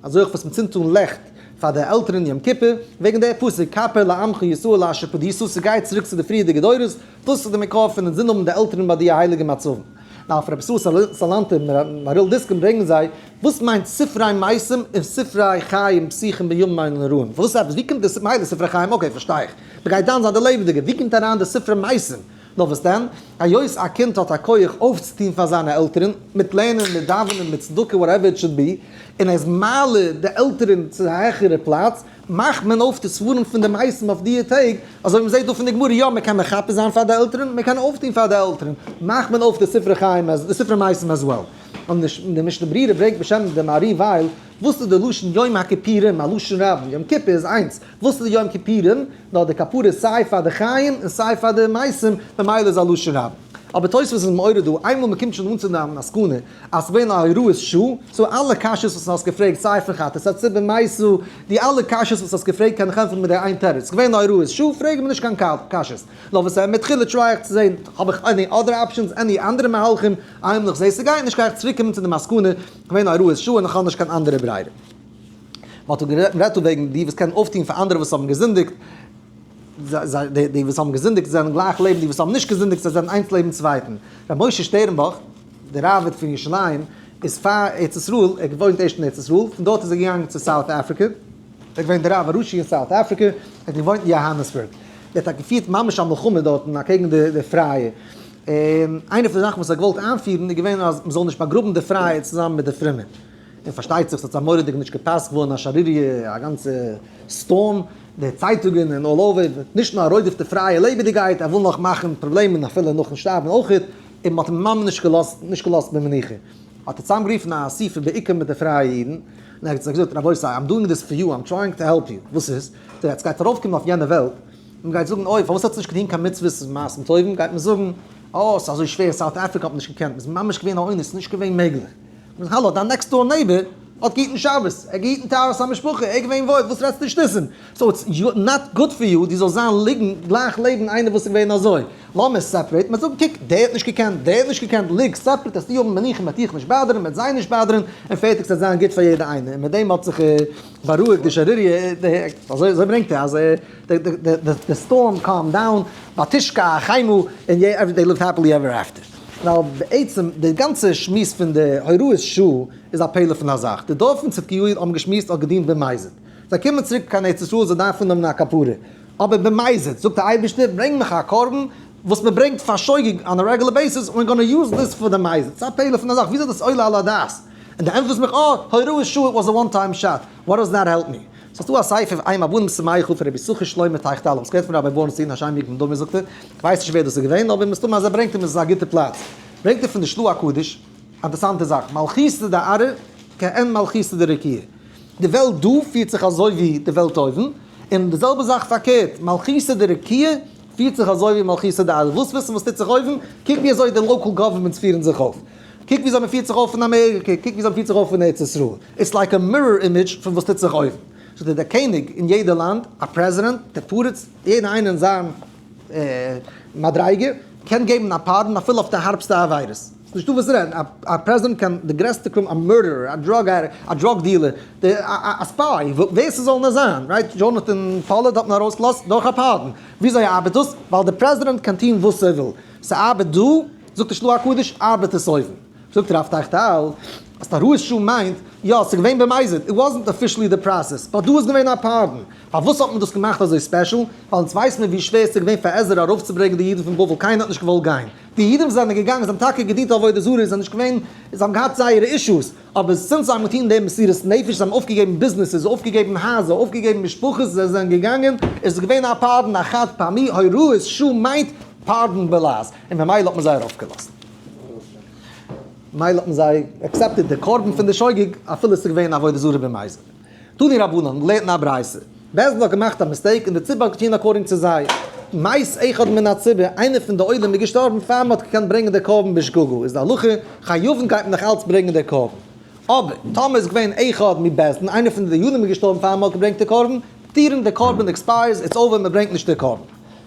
[SPEAKER 1] אזוי אויך וואס מ'צינדט אן לעכט פאר די עלטערן יום כיפור, וועגן די פסוק כפר לעמך ישראל אשר פדית, ס'גייט צוריק צו די פריערדיגע דורות, דאס איז די מקור פון אינזין האבן די עלטערן ביי די הייליגע מצבים. now פון רבי ישראל סאלאנטער און מהרי"ל דיסקין ברענגען זיי, וואס מיינט ספרי מתים און ספרי חיים פתוחים בימים הנוראים? וואס עפעס? ווי קומט די מילא ספרי חיים okay פארשטיי איך, מ'גייט דן זיין די לעבעדיגע, ווי קומט אריין די ספרי מתים? נאר וואס דען? היות א קינד האט א כח אויפצוטון פאר זיינע עלטערן, מיט לערנען, מיט דאווענען, מיט צדקה, whatever it should be, און ער איז מעלה די עלטערן צו א העכערע פלאץ, מאכט מען אויף די ספרים פון די מתים אויף דיע טעג, אזוי ווי מ'זעט דא פון די גמרא, יא מ'קען מכפר זיין פאר די עלטערן, מ'קען אויפטון פאר די עלטערן, מאכט מען אויף די ספרי חיים די ספרי מתים as well. און די משנה ברורה ברענגט בשם די מהרי ווייל, וואס איז די לשון יום הכיפורים, א לשון רבים, יום כיפור איז איינס, וואס איז די יום כיפורים, נאר די כפרה סיי פאר די חיים און סיי פאר די מתים, ממילא איז א לשון רבים. אבער תוספות איז מעורר דא, איינמאל מ'קומט שוין אן צו די מסקנא אז ס'געווען א הוראת שעה, so אלע קשיות וואס האסט געפרעגט סיי פון חטאת הציבור מעשו, די אלע קשיות וואס האסט געפרעגט קען איך ענטפערן מיט די איין תירוץ, ס'געווען א הוראת שעה, פרעג מיר נישט קיין קשיות. נאר וואס מתחילה try איך צו זען, האב איך any other options, any אנדערע מהלכים, איינמאל איך זע ס'גייט נישט גיי איך צוריק קומען צו די מסקנא, געווען א הוראת שעה און איך האב נישט קיין אנדערע ברירה. מ'האט דא גערעדט דא וועגן די וואס קענען אויפטון פאר אנדערע וואס האבן געזינדיגט, די וואס האבן געזינדיגט זענען גלייך לעבן די וואס האבן נישט געזינדיגט, זיי זענען איינס לעבן צווייטן. ר' משה שטערנבוך, דער ראב"ד פון ירושלים, איז פאר ארץ ישראל, ער האט געוואוינט ערשט אין ארץ ישראל, פון דארט איז ער געגאנגען צו South Africa, ער איז געווען דער רב הראשי אין South Africa, ער האט געוואוינט אין יאהאנעסבורג. ער האט געפירט ממש א מלחמה דארטן אקעגן די פרייע, און איינע פון די זאכן וואס ער האט געוואלט איינפירן איז געווען אז מ'זאל נישט באגראבן די פרייע צוזאמען מיט די פרומע. און פארשטייט זיך ס'האט זיי מורא'דיג נישט געפאסט געווארן א שערוריה, א גאנצע storm, די צייטונגען און all over, נישט נאר ער רודפ'ט די פרייע לעבעדיגהייט, ער וויל נאך מאכן פראבלעמען אפילו נאכן שטארבן אויכעט, און מ'האט אים ממש נישט געלאזט נישט געלאזט במנוחה. האט ער צוזאמגערופן א אסיפה בעיקר מיט די פרייע אידן, און ער האט זיי געזאגט, רבותי, I'm doing this for you, I'm trying to help you, וואס איז? דער עטס גייט ארויפקומען אויף יענע וועלט, און מ'גייט זאגן, אוי, פארוואס האט עטס נישט געטון קיין מצוות און מעשים טובים, גייט מען זאגן, אה, ס'איז אזוי שווער, South Africa האט מען נישט געקענט, מ'איז ממש געווען א אונס, ס'איז נישט געווען מעגליך. האלא, דיין next door neighbor האט געהיטן שבת, ער האט געהיטן טהרת המשפחה, ער איז געווען וואויל, וואס רעדסטו שטותים? so it's not good for you דו זאלסט זיין ליגן גלייך לעבן איינער וואס איז געווען אזוי. לאמיר separate, מ'וועט זאגן קוק, דער האט נישט געקענט, דער האט נישט געקענט, ליג separate, וועסטו האבן מנוחה, מ'וועט דיך נישט באדערן, מ'וועט זיי נישט באדערן, און פערטיג, ס'וועט זיין גוט פאר יעדע איינער. און מיט דעם האט זיך בארואיגט די שערוריה, אזוי ברענגט ער אז די storm calmed down, ותשקע החמה, און they lived happily ever after. ווייל בעצם די גאנצע שמועס פון די הוראת שעה איז א פלא פון א זאך. די דור פון צדקיהו האבן געשמועסט האט געדינט במזיד. זיי קומען צוריק קיין ארץ ישראל זיי דארפן האבן א כפרה. אבער במזיד זאגט דער אייבערשטער ברענג מיך א קרבן וואס מען ברענגט פאר שוגג on a regular basis, we're gonna use this for the מזיד. ס'איז א פלא פון א זאך, וויאזוי איז דאס עולה על הדעת? און די ענטפערסט מיך אה, הוראת שעה it was a one time shot, what does that help me? ס'איז דא א ספר אם הבנים שמחה פון רבי יששכר שלמה טייכטאל, וואס געהערט פון רבי בורנשטיין השם יקום דמו זאגט ער, כ'ווייס נישט ווער דאס איז געווען, אבער מסתמא אז ער ברענגט אים איז עס א גוטע פלאץ. ברענגט ער פון די של"ה הקדוש, א אינטערסאנטע זאך, מלכותא דארעא כעין מלכותא דרקיעא. די וועלט דא פירט זיך אזוי ווי די וועלט אויבן, און די זעלבע זאך פארקערט, מלכותא דרקיעא פירט זיך אזוי ווי מלכותא דארעא. ווילסט וויסן וואס טוט זיך אויבן? קוק ווי אזוי די local governments פירן זיך אויף. קוק וויאזוי מען פירט זיך אויף אין אמעריקע, קוק וויאזוי מען פירט זיך אויף אין ארץ ישראל. it's like a mirror image פון וואס טוט זיך אויבן. זאגט ער, דער קעניג אין יעדע לאנד, א פרעזידענט, דער פריץ, יעדער איינער אין זיין מדריגה, קען געבן א pardon אפילו אויף די הארבסטע עבירות. ס'איז נישטא וואס רעדן, א פרעזידענט קען די גרעסטע crime, א murderer, א drug addict, א drug dealer, א spy, ווער ס'זאל נאר זיין, right? דזשאנאטאן פאלארד האט מען ארויסגעלאזט דורך א pardon. וויאזוי ארבעט דאס? ווייל דער פרעזידענט קען טון וואס ער וויל. ס'ארבעט דא, זאגט די של"ה הקדוש, ארבעט עס אויבן. זאגט רב טייכטאל, אז הוראת שעה מיינט, יא, ס'איז געווען במזיד, it wasn't officially the process, but דא איז געווען א pardon. פארוואס האט מען דאס געמאכט אזוי special? ווייל אונז ווייסן מיר ווי שווער ס'איז געווען פאר עזרא ארויפצוברענגען די אידן פון בבל, קיינער האט נישט געוואלט גיין. די אידן וואס זענען געגאנגען, זיי האבן טאקע געדינט עבודה זרה, זיי זענען נישט געווען, זיי האבן געהאט זייערע issues, אבער since זיי האבן געטון דעם מסירות נפש, זיי האבן אויפגעגעבן ביזנעסעס, אויפגעגעבן הייזער, אויפגעגעבן משפחות, זיי זענען געגאנגען, עס איז געווען א pardon, א חד פעמי, הוראת שעה מיינט pardon בלעז, און ממילא האט מען זיי ארויפגעלאזט. ממילא האט מען זיי accepted די קרבן פון די שוגג, אפילו עס איז געווען עבודה זרה במזיד. תנו רבנן, געלערנט אין א ברייתא. בית דין האט געמאכט א mistake און די ציבור האט געטון according צו זיי. מת אחד מן הציבור, איינער פון די עולם איז געשטארבן פאר מען האט געקענט ברענגען די קרבן בשגגה, איז די הלכה, חייבין גייט מען נאך אלץ ברענגען די קרבן. אבער טאמער איז געווען אחד מבית דין, איינער פון די דיינים איז געשטארבן פאר מען האט געברענגט די קרבן, פטורין די קרבן expires, it's over, מען ברענגט נישט די קרבן.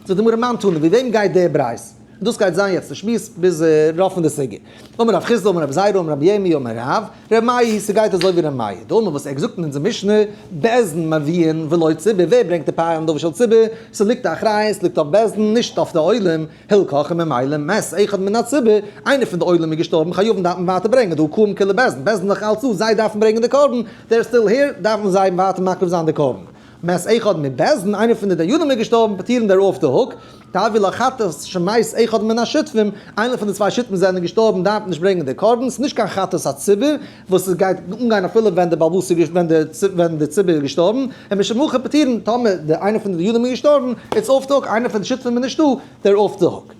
[SPEAKER 1] זאגט די גמרא מאן תנא, ווי וועם גייט די ברייתא? און דאס גייט זיין יעצט די שמועס ביז רוב פון די סוגיא. אמר רב חסדא אמר רבי זירא אמר רבי ירמי' אמר רב, ר' מאיר, ס'גייט אזוי ווי ר' מאיר. דאמר וואס ער האט געזאגט אין אונזער משנה, בית דין מביאין ולא ציבור, ווער ברענגט די פר הנדבה של ציבור? ס'ליגט א אחריות ליגט אויף בית דין נישט אויף די עולם, הלכך און ממילא מת אחד מן הציבור, איינער פון די עולם איז געשטארבן חייבין דארף מען ווייטער ברענגען, דהא קאים כולהו בית דין, בית דין נאך אלץ דא, זיי דארפן ברענגען די קרבן, they're still here, דארפן זיי ווייטער מקריב זיין די קרבן. מת אחד מבית דין, איינער פון די דיינים איז געשטארבן, פטורין they're off the hook, דהויא לה חטאת שמת אחד מן השותפים, איינער פון די צוויי שותפים זענען געשטארבן דארף מען נישט ברענגען די קרבן, ס'איז נישט קיין חטאת הציבור וואס עס גייט אנגיין אפילו ווען די בעל הבית איז ווען די ווען די ציבור איז געשטארבן, און משום הכי פטורין, טאמער די איינער פון די דיינים איז געשטארבן, it's off the hook, איינער פון די שותפים איז נישטא, they're off the hook.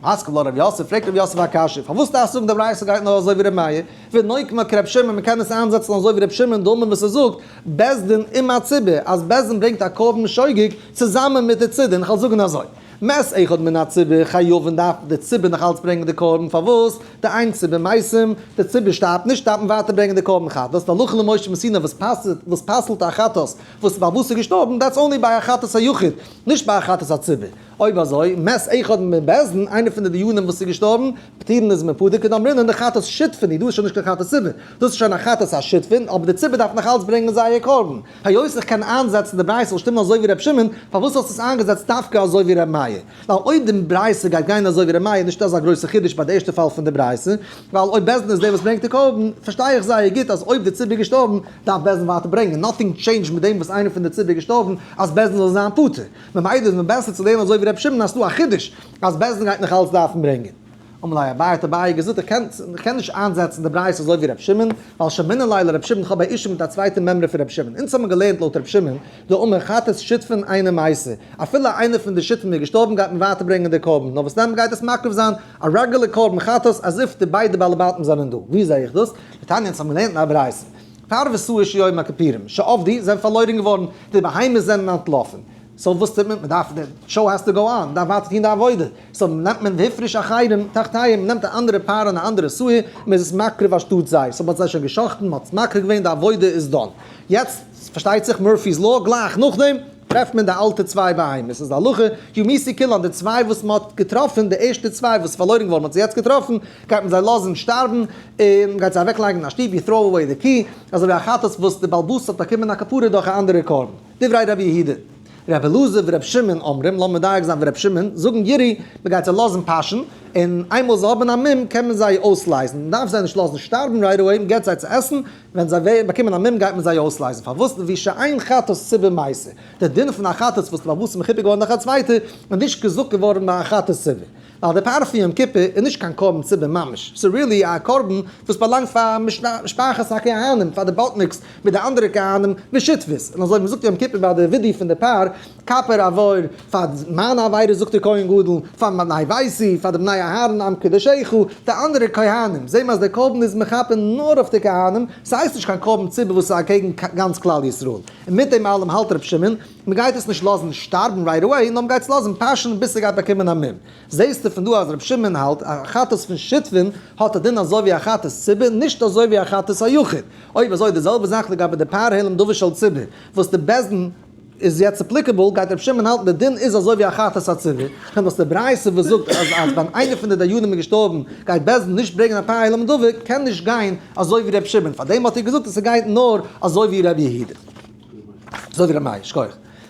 [SPEAKER 1] מתקיף לה רב יוסף, פרעגט רב יוסף א קשיא, פארוואס דארפסטו זאגן די ברייתא גייט נאר אזוי ווי ר' מאיר, ונוקמה כר' שמעון, מ'קען עס איינזעצן אזוי ווי ר' שמעון דאמר וואס ער זאגט, בית דין עם הציבור, אז בית דין ברענגט א קרבן שוגג צוזאמען מיט די ציבור, און כ'וועל זאגן אזוי, מת אחד מן הציבור חייבין דארף די ציבור נאך אלץ ברענגען די קרבן, פארוואס? דאין ציבור מתים, די ציבור שטארבט נישט דארף מען ווייטער ברענגען די קרבן חטאת, די הלכה למשה מסיני וואס פסל'ט וואס פסל'ט א חטאת וואס בעל הבית איז געשטארבן, that's only ביי א חטאת היחיד, נישט ביי א חטאת הציבור. אויב אזוי, מת אחד מבית דין, איינער פון די דיינים וואס איז געשטארבן, פטורין איז מען פטור כדאמרינן דחטאת שותפין היא, דא איז שוין נישט קיין חטאת ציבור, דאס איז שוין א חטאת השותפין, אבער די ציבור דארף נאך אלץ ברענגען זייער קרבן. היות איך קען איינזעצן די ברייתא זאל שטימען אזוי ווי ר' שמעון, פארוואס האסטו עס איינגעזעצט דווקא אזוי ווי ר' מאיר? ווייל אויב די ברייתא גייט גיין אזוי ווי ר' מאיר איז נישטא אזא גרויסע חידוש ביי די ערשטע פאל פון די ברייתא, ווייל אויב בית דין איז דער וואס ברענגט די קרבן, פארשטיי איך זייער גוט אז אויב די ציבור איז געשטארבן דארף בית דין ווייטער ברענגען, nothing change מיט דעם וואס איינער פון די ציבור איז געשטארבן אז בית דין זאל זיין פטור. ממילא איז מיר בעסער צו לערנען אזוי ווי ר' שמעון אז ס'דא א חידוש אז בית דין גייט נאך אלץ דארפן ברענגען. אמר ליה אביי האט אביי געזאגט איך קען איך קען נישט איינזעצן די ברייתא אזוי ווי ר' שמעון, ווייל שמעינן ליה לר' שמעון כ'האב א issue מיט א צווייטע מימרא פון ר' שמעון, אונז האבן געלערנט לויט ר' שמעון דאמר חטאת שותפין אינה מתה, אפילו איינער פון די שותפים איז געשטארבן גייט מען ווייטער ברענגען די קרבן, נאר וואס דען מ'גייט עס מקריב זיין א רעגולער קרבן חטאת as if די ביידע בעלי בתים זענען דא, ווי זעה איך דאס? דתניא אונז האבן געלערנט אין א ברייתא. פר ושעיר של יום הכפורים שאבדו זענען פארלוירן געווארן, די בהמות זענען אנטלאפן. so וואס טוט מען? מען דארף, די show has to go on, מען דארף ווייטער טון די עבודה. so נעמט מען והפריש אחרים תחתיהם, מען נעמט א אנדערע פר און א אנדערע שעיר, מען איז עס מקריב אנשטאט זיי. so מען האט זיי שוין גע'שחט'ן, מען האט עס מקריב געווען, די עבודה איז done. יעצט פארשטייט זיך Murphy's Law, גלייך נאכדעם טרעפט מען די אלטע צוויי בהמות. איז די הלכה, יומתו כולן, די צוויי וואס מען האט געטראפן, די ערשטע צוויי וואס איז פארלוירן געווארן, מען האט זיי יעצט געטראפן, גייט מען זיי לאזן שטארבן, און מ'גייט זיי אוועקלייגן אין א שטוב, you throw away the key, אזוי ווי א חטאת וואס די בעל הבית האט באקומען א כפרה דורך א אנדערע קרבן. דברי רבי יהודה. רבי אלעזר ורבי שמעון אומרים, לאמיר מדייק זיין ווי רבי שמעון, זאגן ירעו, מ'גייט זיי לאזן פאשען, און איינמאל זיי האבן א מום קען מען זיי אויסלייזן, מ'דארף זיי נישט לאזן שטארבן right away, מ'געט זיי צו עסן, ווען זיי ווערן באקומען א מום גייט מען זיי אויסלייזן, פארוואס? לפי שאין חטאת ציבור מתה, דער דין פון א חטאת וואס די בעל הבית איז מכופר געווארן דורך א צווייטער, איז נישט געזאגט געווארן ביי א חטאת ציבור. ווייל די פר פון יום כיפור איז נישט קיין קרבן ציבור ממש, ס'איז really א קרבן וואס באלאנגט פאר משפחת הכהנים, פאר די באטניקס מיט די אנדערע כהנים בשותפות, און אזוי ווי מ'זאגט יום כיפור ביי די וידוי פון די פר, כפר עבור, פאר מיינע עבירות זאגט דער כהן גדול, פאר בני ביתי, פאר די בני אהרן עם קדשך, די אנדערע כהנים, זעהן מיר אז דער קרבן איז מכפר נאר אויף די כהנים, ס'הייסט נישט קיין קרבן ציבור וואס איז אקעגן גאנץ כלל ישראל, און מיט דעם אלעם האלט ר' שמעון, מען גייט עס נישט לאזן שטארבן right away, נאר מען גייט עס לאזן פאשען ביז ס'גייט באקומען א מום. זעהסטו פון דא אז ר' שמעון האלט א חטאת פון שותפין האט א דין אזוי ווי א חטאת ציבור, נישט אזוי ווי א חטאת היחיד. אויב אזוי די זעלבע זאך לגבי די פר העלם דבר של ציבור, וואס די בית דין איז יעצט applicable, גייט ר' שמעון האלטן די דין איז אזוי ווי א חטאת הציבור. קומט אויס די ברייתא וואס זאגט אז אז ווען איינער פון די דיינים איז געשטארבן גייט בית דין נישט ברענגען א פר העלם דבר, קען נישט גיין אזוי ווי ר' שמעון. פארדעם האט ער געזאגט אז ס'גייט נאר אזוי ווי ר' יהודה. אזוי ווי ר' מאיר, שכוח.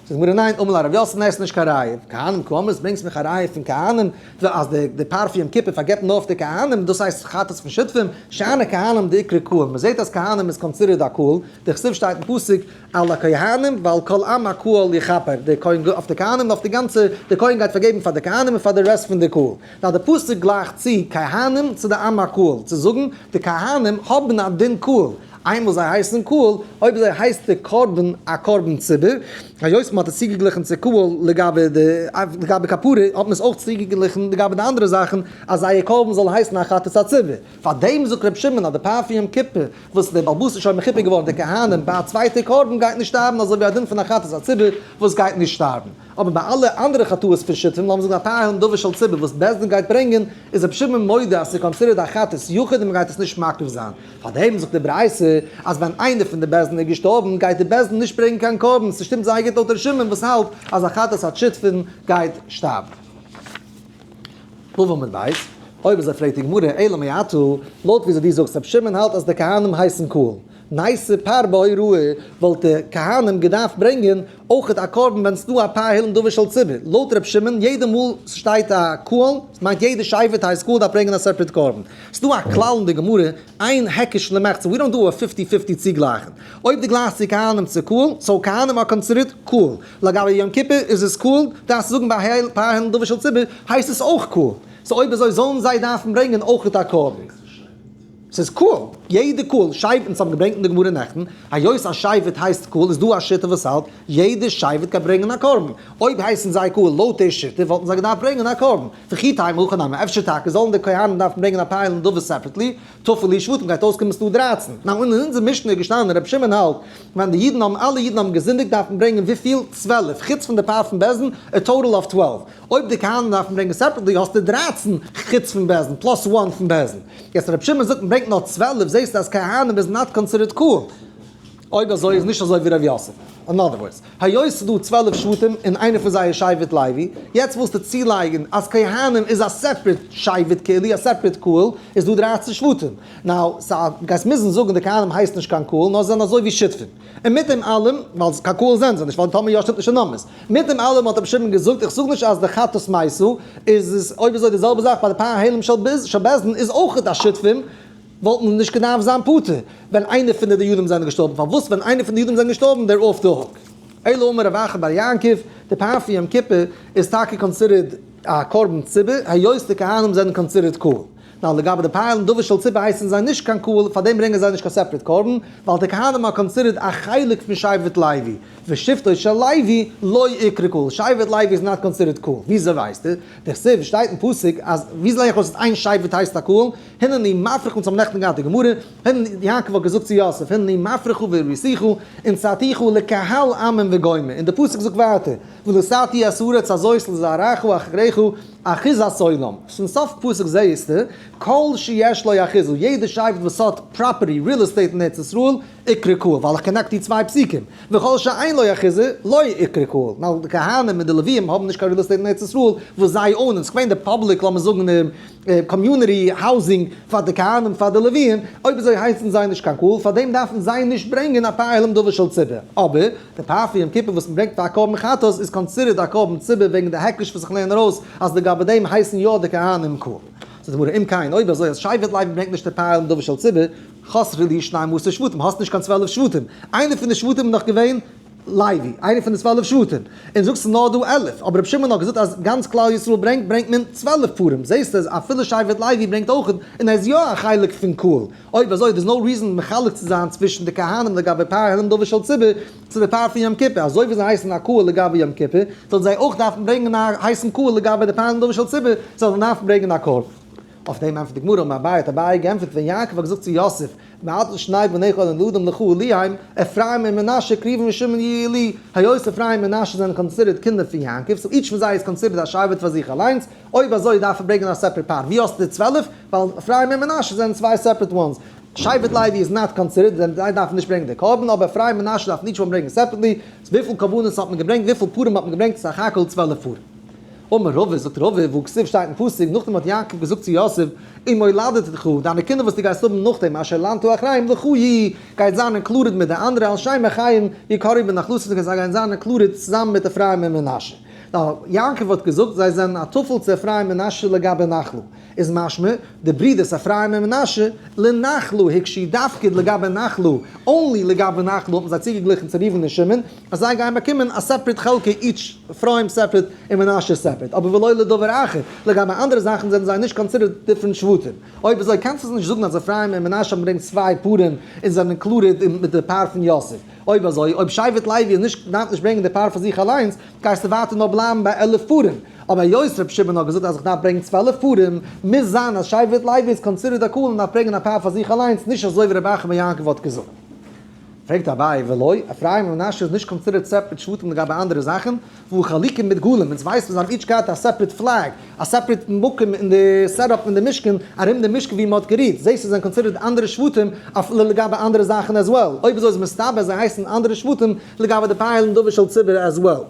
[SPEAKER 1] זאגט די גמרא ניין, אמר ליה רב יוסף ניין ס'נישט קיין ראיה, כהנים קאמרת ברענגסט מיך א ראיה פון כהנים אז די פר פון יום כיפור פארגעבט נאר אויף די כהנים, דאס הייסט חטאת פון שותפים, שאני כהנים דאיקרי קהל, מ'זעט אז כהנים איז considered א קהל, דכתיב שטייט אין פסוק על הכהנים ועל כל עם הקהל יכפר, די כהן אויף די כהנים און אויף די גאנצע, די כהן גייט פארגעבן פאר די כהנים און פאר די rest פון די קהל. נאר די פסוק גלייכט צו כהנים צו די עם הקהל, צו זאגן די כהנים האבן א דין קהל, איינמאל זיי הייסן קהל, אויב אזוי הייסט די קרבן א קרבן ציבור, היות מען האט עס צוגעגליכן צו קהל לגבי די לגבי כפרה, האט מען עס אויך צוגעגליכן לגבי די אנדערע זאכן אז זייער קרבן זאל הייסן א חטאת הציבור. פאר דעם זאגט רבי שמעון אז די פר פון יום כיפור וואס דער בעל הבית איז שוין מכופר געווארן די כהנים ביי א צווייטע קרבן גייט נישט שטארבן אזוי ווי א דין פון א חטאת הציבור וואס גייט נישט שטארבן. אבער ביי אלע אנדערע חטאות פון שותפים, לאמיר זאגן א פר העלם דבר של ציבור וואס בית דין גייט ברענגען, איז רבי שמעון מודה אז ס'איז considered א חטאת יחיד און מ'גייט עס נישט מקריב זיין. פארדעם זאגט די ברייתא אז ווען איינער פון די בית דין איז געשטארבן גייט די בית דין נישט ברענגען קיין קרבן, ס'שטימט זייער גוט לויט ר' שמעון וואס האלט אז א חטאת השותפים גייט שטארבן. ו' עמוד ב', אויב אזוי פרעגט די גמרא, אלא מעתה, לויט וויאזוי דו זאגסט ר' שמעון האלט אז די כהנים הייסן קהל, נייתי פר בהוראה, וואלט די כהנים געדארפט ברענגען אויכעט א קרבן ווען ס'דא א פר העלם דבר של ציבור, לויט ר' שמעון יעדע מאל ס'שטייט א קהל, מיינט יעדע שבט הייסט קהל דארף ברענגען א separate קרבן. ס'דא א כלל אין די גמרא, אין היקש למחצה, we don't do a fifty fifty צוגלייכן. אויב דו גלייכסט צו כהנים צו קהל, so כהנים are considered קהל. לגבי יום כיפור איז עס קהל, דארפסטו זאגן ביי פר העלם דבר של ציבור הייסט עס אויך קהל. so אויב אזוי זאלן זיי דארפן ברענגען אויכעט א קרבן. ס'איז קהל, יעדע קהל, שבט, אונז האבן געברענגט אין די גמרא נעכטן, היות א שבט הייסט קהל איז דא א שיטה וואס האלט יעדע שבט גייט ברענגען א קרבן, אויב הייסן זיי קהל לויט די שיטה וואלטן זיי געדארפט ברענגען א קרבן, וכי תימא הכי נמי, אפשר טאקע זאלן די כהנים דארפן ברענגען א פר לנדבה separately, תפו להו שבטים גייט אויסקומען ס'דא 13. נאר אין אונזער משנה איז געשטאנען רבי שמעון האלט ווען די אידן האבן אלע אידן האבן געזינדיגט דארף מען ברענגען וויפיל? 12 חוץ פון די פר פון בית דין, א total of 12. אויב די כהנים דארפן ברענגען separately האסטו 13 חוץ פון בית דין plus 1 פון בית דין. יעצט רבי שמעון זאגט מען ברענגט נאר 12 זעסטו אז כהנים איז not considered קהל. אויב אזוי איז נישט אזוי ווי ר' יוסף. In other words, היות ס'איז דא 12 שבטים און איינער פון זיי איז שבט לוי, יעצט ווילסטו צולייגן אז כהנים איז א separate שבט כאילו, א separate קהל, איז דא 13 שבטים. Now, סא גייסט מוזן זאגן די כהנים הייסט נישט קיין קהל, נאר זיי זענען אזוי ווי שותפים. און מיט דעם אלעם, ווייל קיין קהל זענען זיי נישט, ווייל טאמער יא שטימט נישט די numbers. מיט דעם אלעם האט רבי שמעון געזאגט, איך זאג נישט אז די חטאת מתו איז עס אויב אזוי די זעלבע זאך ביי די פר העלם של בית דין איז אויכעט א שותפים, וואלט מען נישט געדארפט זיין פטור ווען איינער פון די דיינים זענען געשטארבן, פארוואס ווען איינער פון די דיינים זענען געשטארבן they're off the hook? אלא אמר רב אחא בר יעקב, די פר פון יום כיפור איז טאקע considered א קרבן ציבור, היות די כהנים זענען considered קהל. נאר לגבי די פר לנדבה של ציבור הייסן זיי נישט קיין קהל, פארדעם ברענגען זיי נישט קיין separate קרבן, ווייל די כהנים are considered א חלק פון שבט לוי, ושבטו של לוי לא איקרי קהל, שבט לוי איז not considered קהל, וויאזוי ווייסטו? דכתיב שטייט אין פסוק אז וויאזוי לייג איך אויס אז איין שבט הייסט א קהל, הנני מפריך אונז האבן נעכטן געהאט די גמרא, הנני, יעקב האט געזאגט צו יוסף, הנני מפריך והראיתיך ונתתיך לקהל עמים וגומר, און די פסוק זאגט ווייטער, ונתתי את הארץ הזאת לזרעך אחריך אחוזת עולם, צום סוף פסוק זעהסטו, כל שיש לו אחוזה, יעדע שבט וואס האט property, real estate אין ארץ ישראל, איקרי קהל, ווייל איך connect די צוויי פסוקים, וכל שאין לו אחוזה, לא איקרי קהל, נאר די כהנים און די לוויים האבן נישט קיין real estate אין ארץ ישראל וואס זיי own ען, ס'געווען די public לאמיר זאגן community housing פאר די כהנים פאר די לוויים, אויב אזוי הייסן זיי נישט קיין קהל, פארדעם דארפן זיי נישט ברענגען א פר לנדבה של ציבור, אבער די פר פון יום כיפור וואס מ'ברענגט פאר א קרבן חטאת איז considered א קרבן ציבור וועגן די היקש וואס איך לערן ארויס אז לגבי דעם הייסן יא די כהנים קהל. זאגט די גמרא אם כן אויב אזוי אז שבט לוי ברענגט נישט די פר לנדבה של ציבור, חסרו להו שנים עשר שבטים, האסט נישט קיין 12 שבטים, איינער פון די שבטים איז נאך געווען לוי, איינער פון די 12 שבטים, און זאגסט ס'איז נאר דא 11, אבער רבי שמעון האט געזאגט אז גאנץ כלל ישראל ברענגט, ברענגט מען 12 פרים, זעסט אז אפילו שבט לוי ברענגט אויך, און ער איז יא א חלק פון קהל, אויב אזוי there's no reason מחלק צו זיין צווישן די כהנים לגבי פר לנדבה של ציבור צו די פר פון יום כיפור, אזוי ווי זיי הייסן א קהל לגבי יום כיפור, זאלן זיי אויך דארפן ברענגען א הייסן קהל לגבי די פר לנדבה של ציבור, זאלן דארפן ברענגען א קרבן. אויף דעם ענטפערט די גמרא, אמר אביי, האט אביי געענטפערט, ווען יעקב האט געזאגט צו יוסף, מעתה שני בניך הנולדים לך לי הם, אפרים און מנשה כראובן ושמעון יהיו לי, היות אפרים און מנשה זענען considered קינדער פון יעקב, so each פון זיי איז considered א שבט פאר זיך אליינס, אויב אזוי דארף ער ברענגען א separate פר. ווי האסטו די 12? ווייל אפרים און מנשה זענען צוויי separate ones. שבט לוי איז not considered, זיי דארפן נישט ברענגען די קרבן, אבער אפרים און מנשה דארפן each one ברענגען separately. וויפיל קרבנות האט מען געברענגט? וויפיל פרים האט מען געברענגט? סך הכל 12 פרים. אמר רבא, זאגט רבא, והכתיב שטייט אין פסוק, נאכדעם האט יעקב געזאגט צו יוסף, ומולדתך, דיינע קינדער וואס דו גייסט האבן נאכדעם, אשר ילדת אחריהם, לך יהיו, גייט זיין included מיט די אנדערע, על שם אחיהם יקראו בנחלתם, זיי גייען זיין included צוזאמען מיט אפרים און מנשה. נאר יעקב האט געזאגט, זיי זענען א טפל צו אפרים און מנשה לגבי נחלה. איז משמע, די ברידערס אפרים און מנשה, לנחלה הוקשו דווקא לגבי נחלה, only לגבי נחלה האט מען זיי צוגעגליכן צו ראובן און שמעון, אז זיי גייען באקומען א separate חלקה each אפרים separate און מנשה separate, אבער ולא לדבר אחר, לגבי אנדערע זאכן זענען זיי נישט considered different שבטים. אויב אזוי קענסטו נישט זאגן אז אפרים און מנשה האבן געברענגט צוויי פרים און זענען included מיט די פר פון יוסף. אויב אזוי, אויב שבט לוי איז נישט דארף נישט ברענגען די פר פאר זיך אליינס, גייסטו ווייטער נאר בלייבן ביי 11 פרים. אבער היות רבי שמעון האט געזאגט אז איך דארף ברענגען 12 פרים, מוז זיין אז שבט לוי איז considered א קהל און דארף ברענגען א פר פאר זיך אליינס, נישט אזוי ווי רבי אחא בר יעקב האט געזאגט. פרעגט אביי, ולא, אפרים און מנשה איז נישט considered separate שבטים לגבי אנדערע זאכן, והא חלוקים בדגלים, אונז ווייסן זיי האבן each געהאט א separate flag, א separate מקום אין די setup אין די משכן, ארום די משכן ווי מען האט גערוהט, זעהסט זיי זענען considered אנדערע שבטים אפילו לגבי אנדערע זאכן as well, אויב אזוי איז מסתבר זיי הייסן אנדערע שבטים לגבי די פר לנדבה של ציבור as well.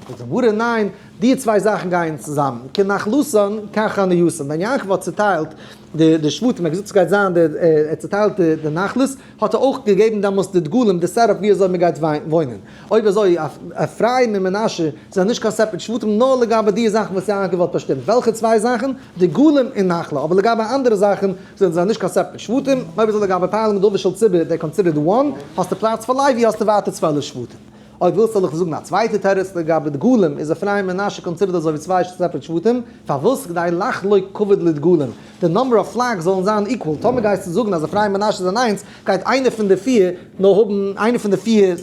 [SPEAKER 1] זאגט די גמרא, ניין, די צוויי זאכן גייען צוזאמען, כנחלתן כך חנייתן, ווען יעקב האט צוטיילט די שבטים, ער האט געזאגט ס'גייט זיין די, ער האט צוטיילט די נחלות, האט ער אויך געגעבן דעמאלס די דגלים, די setup ווי אזוי מ'גייט וואוינען. אויב אזוי, אפרים און מנשה זענען נישט קיין separate שבטים נאר לגבי די זאכן וואס יעקב האט באשטימט. וועלכע צוויי זאכן? דגלים און נחלה. אבער לגבי אנדערע זאכן זענען זיי נישט קיין separate שבטים. אויב אזוי לגבי פר לנדבה של ציבור, they're considered one, האסטו פלאץ פאר לוי, האסטו ווייטער 12 שבטים. אויב ווילסטו זאל איך דיר זאגן א צווייטע תירוץ לגבי דגלים, איז אפרים מנשה considered אזוי ווי צוויי separate שבטים, פארוואס? כדי לחלוק כבוד לדגלים, די number of flags זאלן זיין equal, טאמער גייסטו זאגן אז אפרים מנשה זענען איינס, גייט איינער פון די פיר נאר האבן, איינער פון די פיר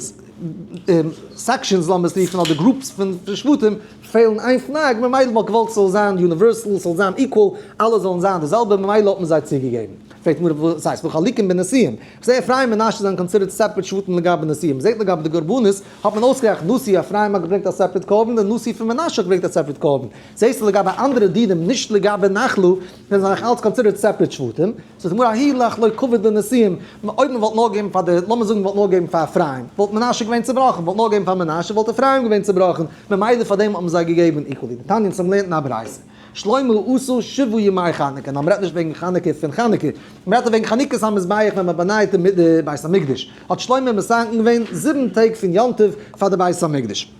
[SPEAKER 1] sections לאמיר עס רופן אדער groups פון שבטים פעלן איין flag, ממילא מ'האט געוואלט ס'זאל זיין universal, ס'זאל זיין equal, אלע זאלן זיין די זעלבע, ממילא האט מען זיי צוגעגעבן. פרעגט גמרא וואס הייסט וחלוקים בנשיאים? כ'זע אפרים און מנשה זענען considered separate שבטים לגבי נשיאים, מ'זעט לגבי די קרבנות האט מען אויסגערעכנט נשיא אפרים האט געברענגט א separate קרבן און נשיא פון מנשה האט געברענגט א separate קרבן, זעסטו לגבי אנדערע דינים נישט לגבי נחלה זענען זיי נאך אלץ considered separate שבטים, זאגט די גמרא ההוא לחלוק כבוד לנשיאים, אויב מען וואלט נאר געגעבן פאר די, לאמיר זאגן מען וואלט נאר געגעבן פאר אפרים, וואלט מנשה געווען צובראכן, וואלט נאר געגעבן פאר מנשה וואלט אפרים געווען צובראכן, ממילא פאר דעם האט מען זיי געגעבן equally. דתניא אונז האבן געלערנט אין א ברייתא, שלמה עשה שבעה ימי חנוכה, נאר מען רעדט נישט וועגן חנוכה פון חנוכה, מען רעדט וועגן חנוכת המזבח ווען מען באנייט די בית המקדש, האט שלמה מתקן געווען זיבן טעג פון יום טוב פאר די בית המקדש.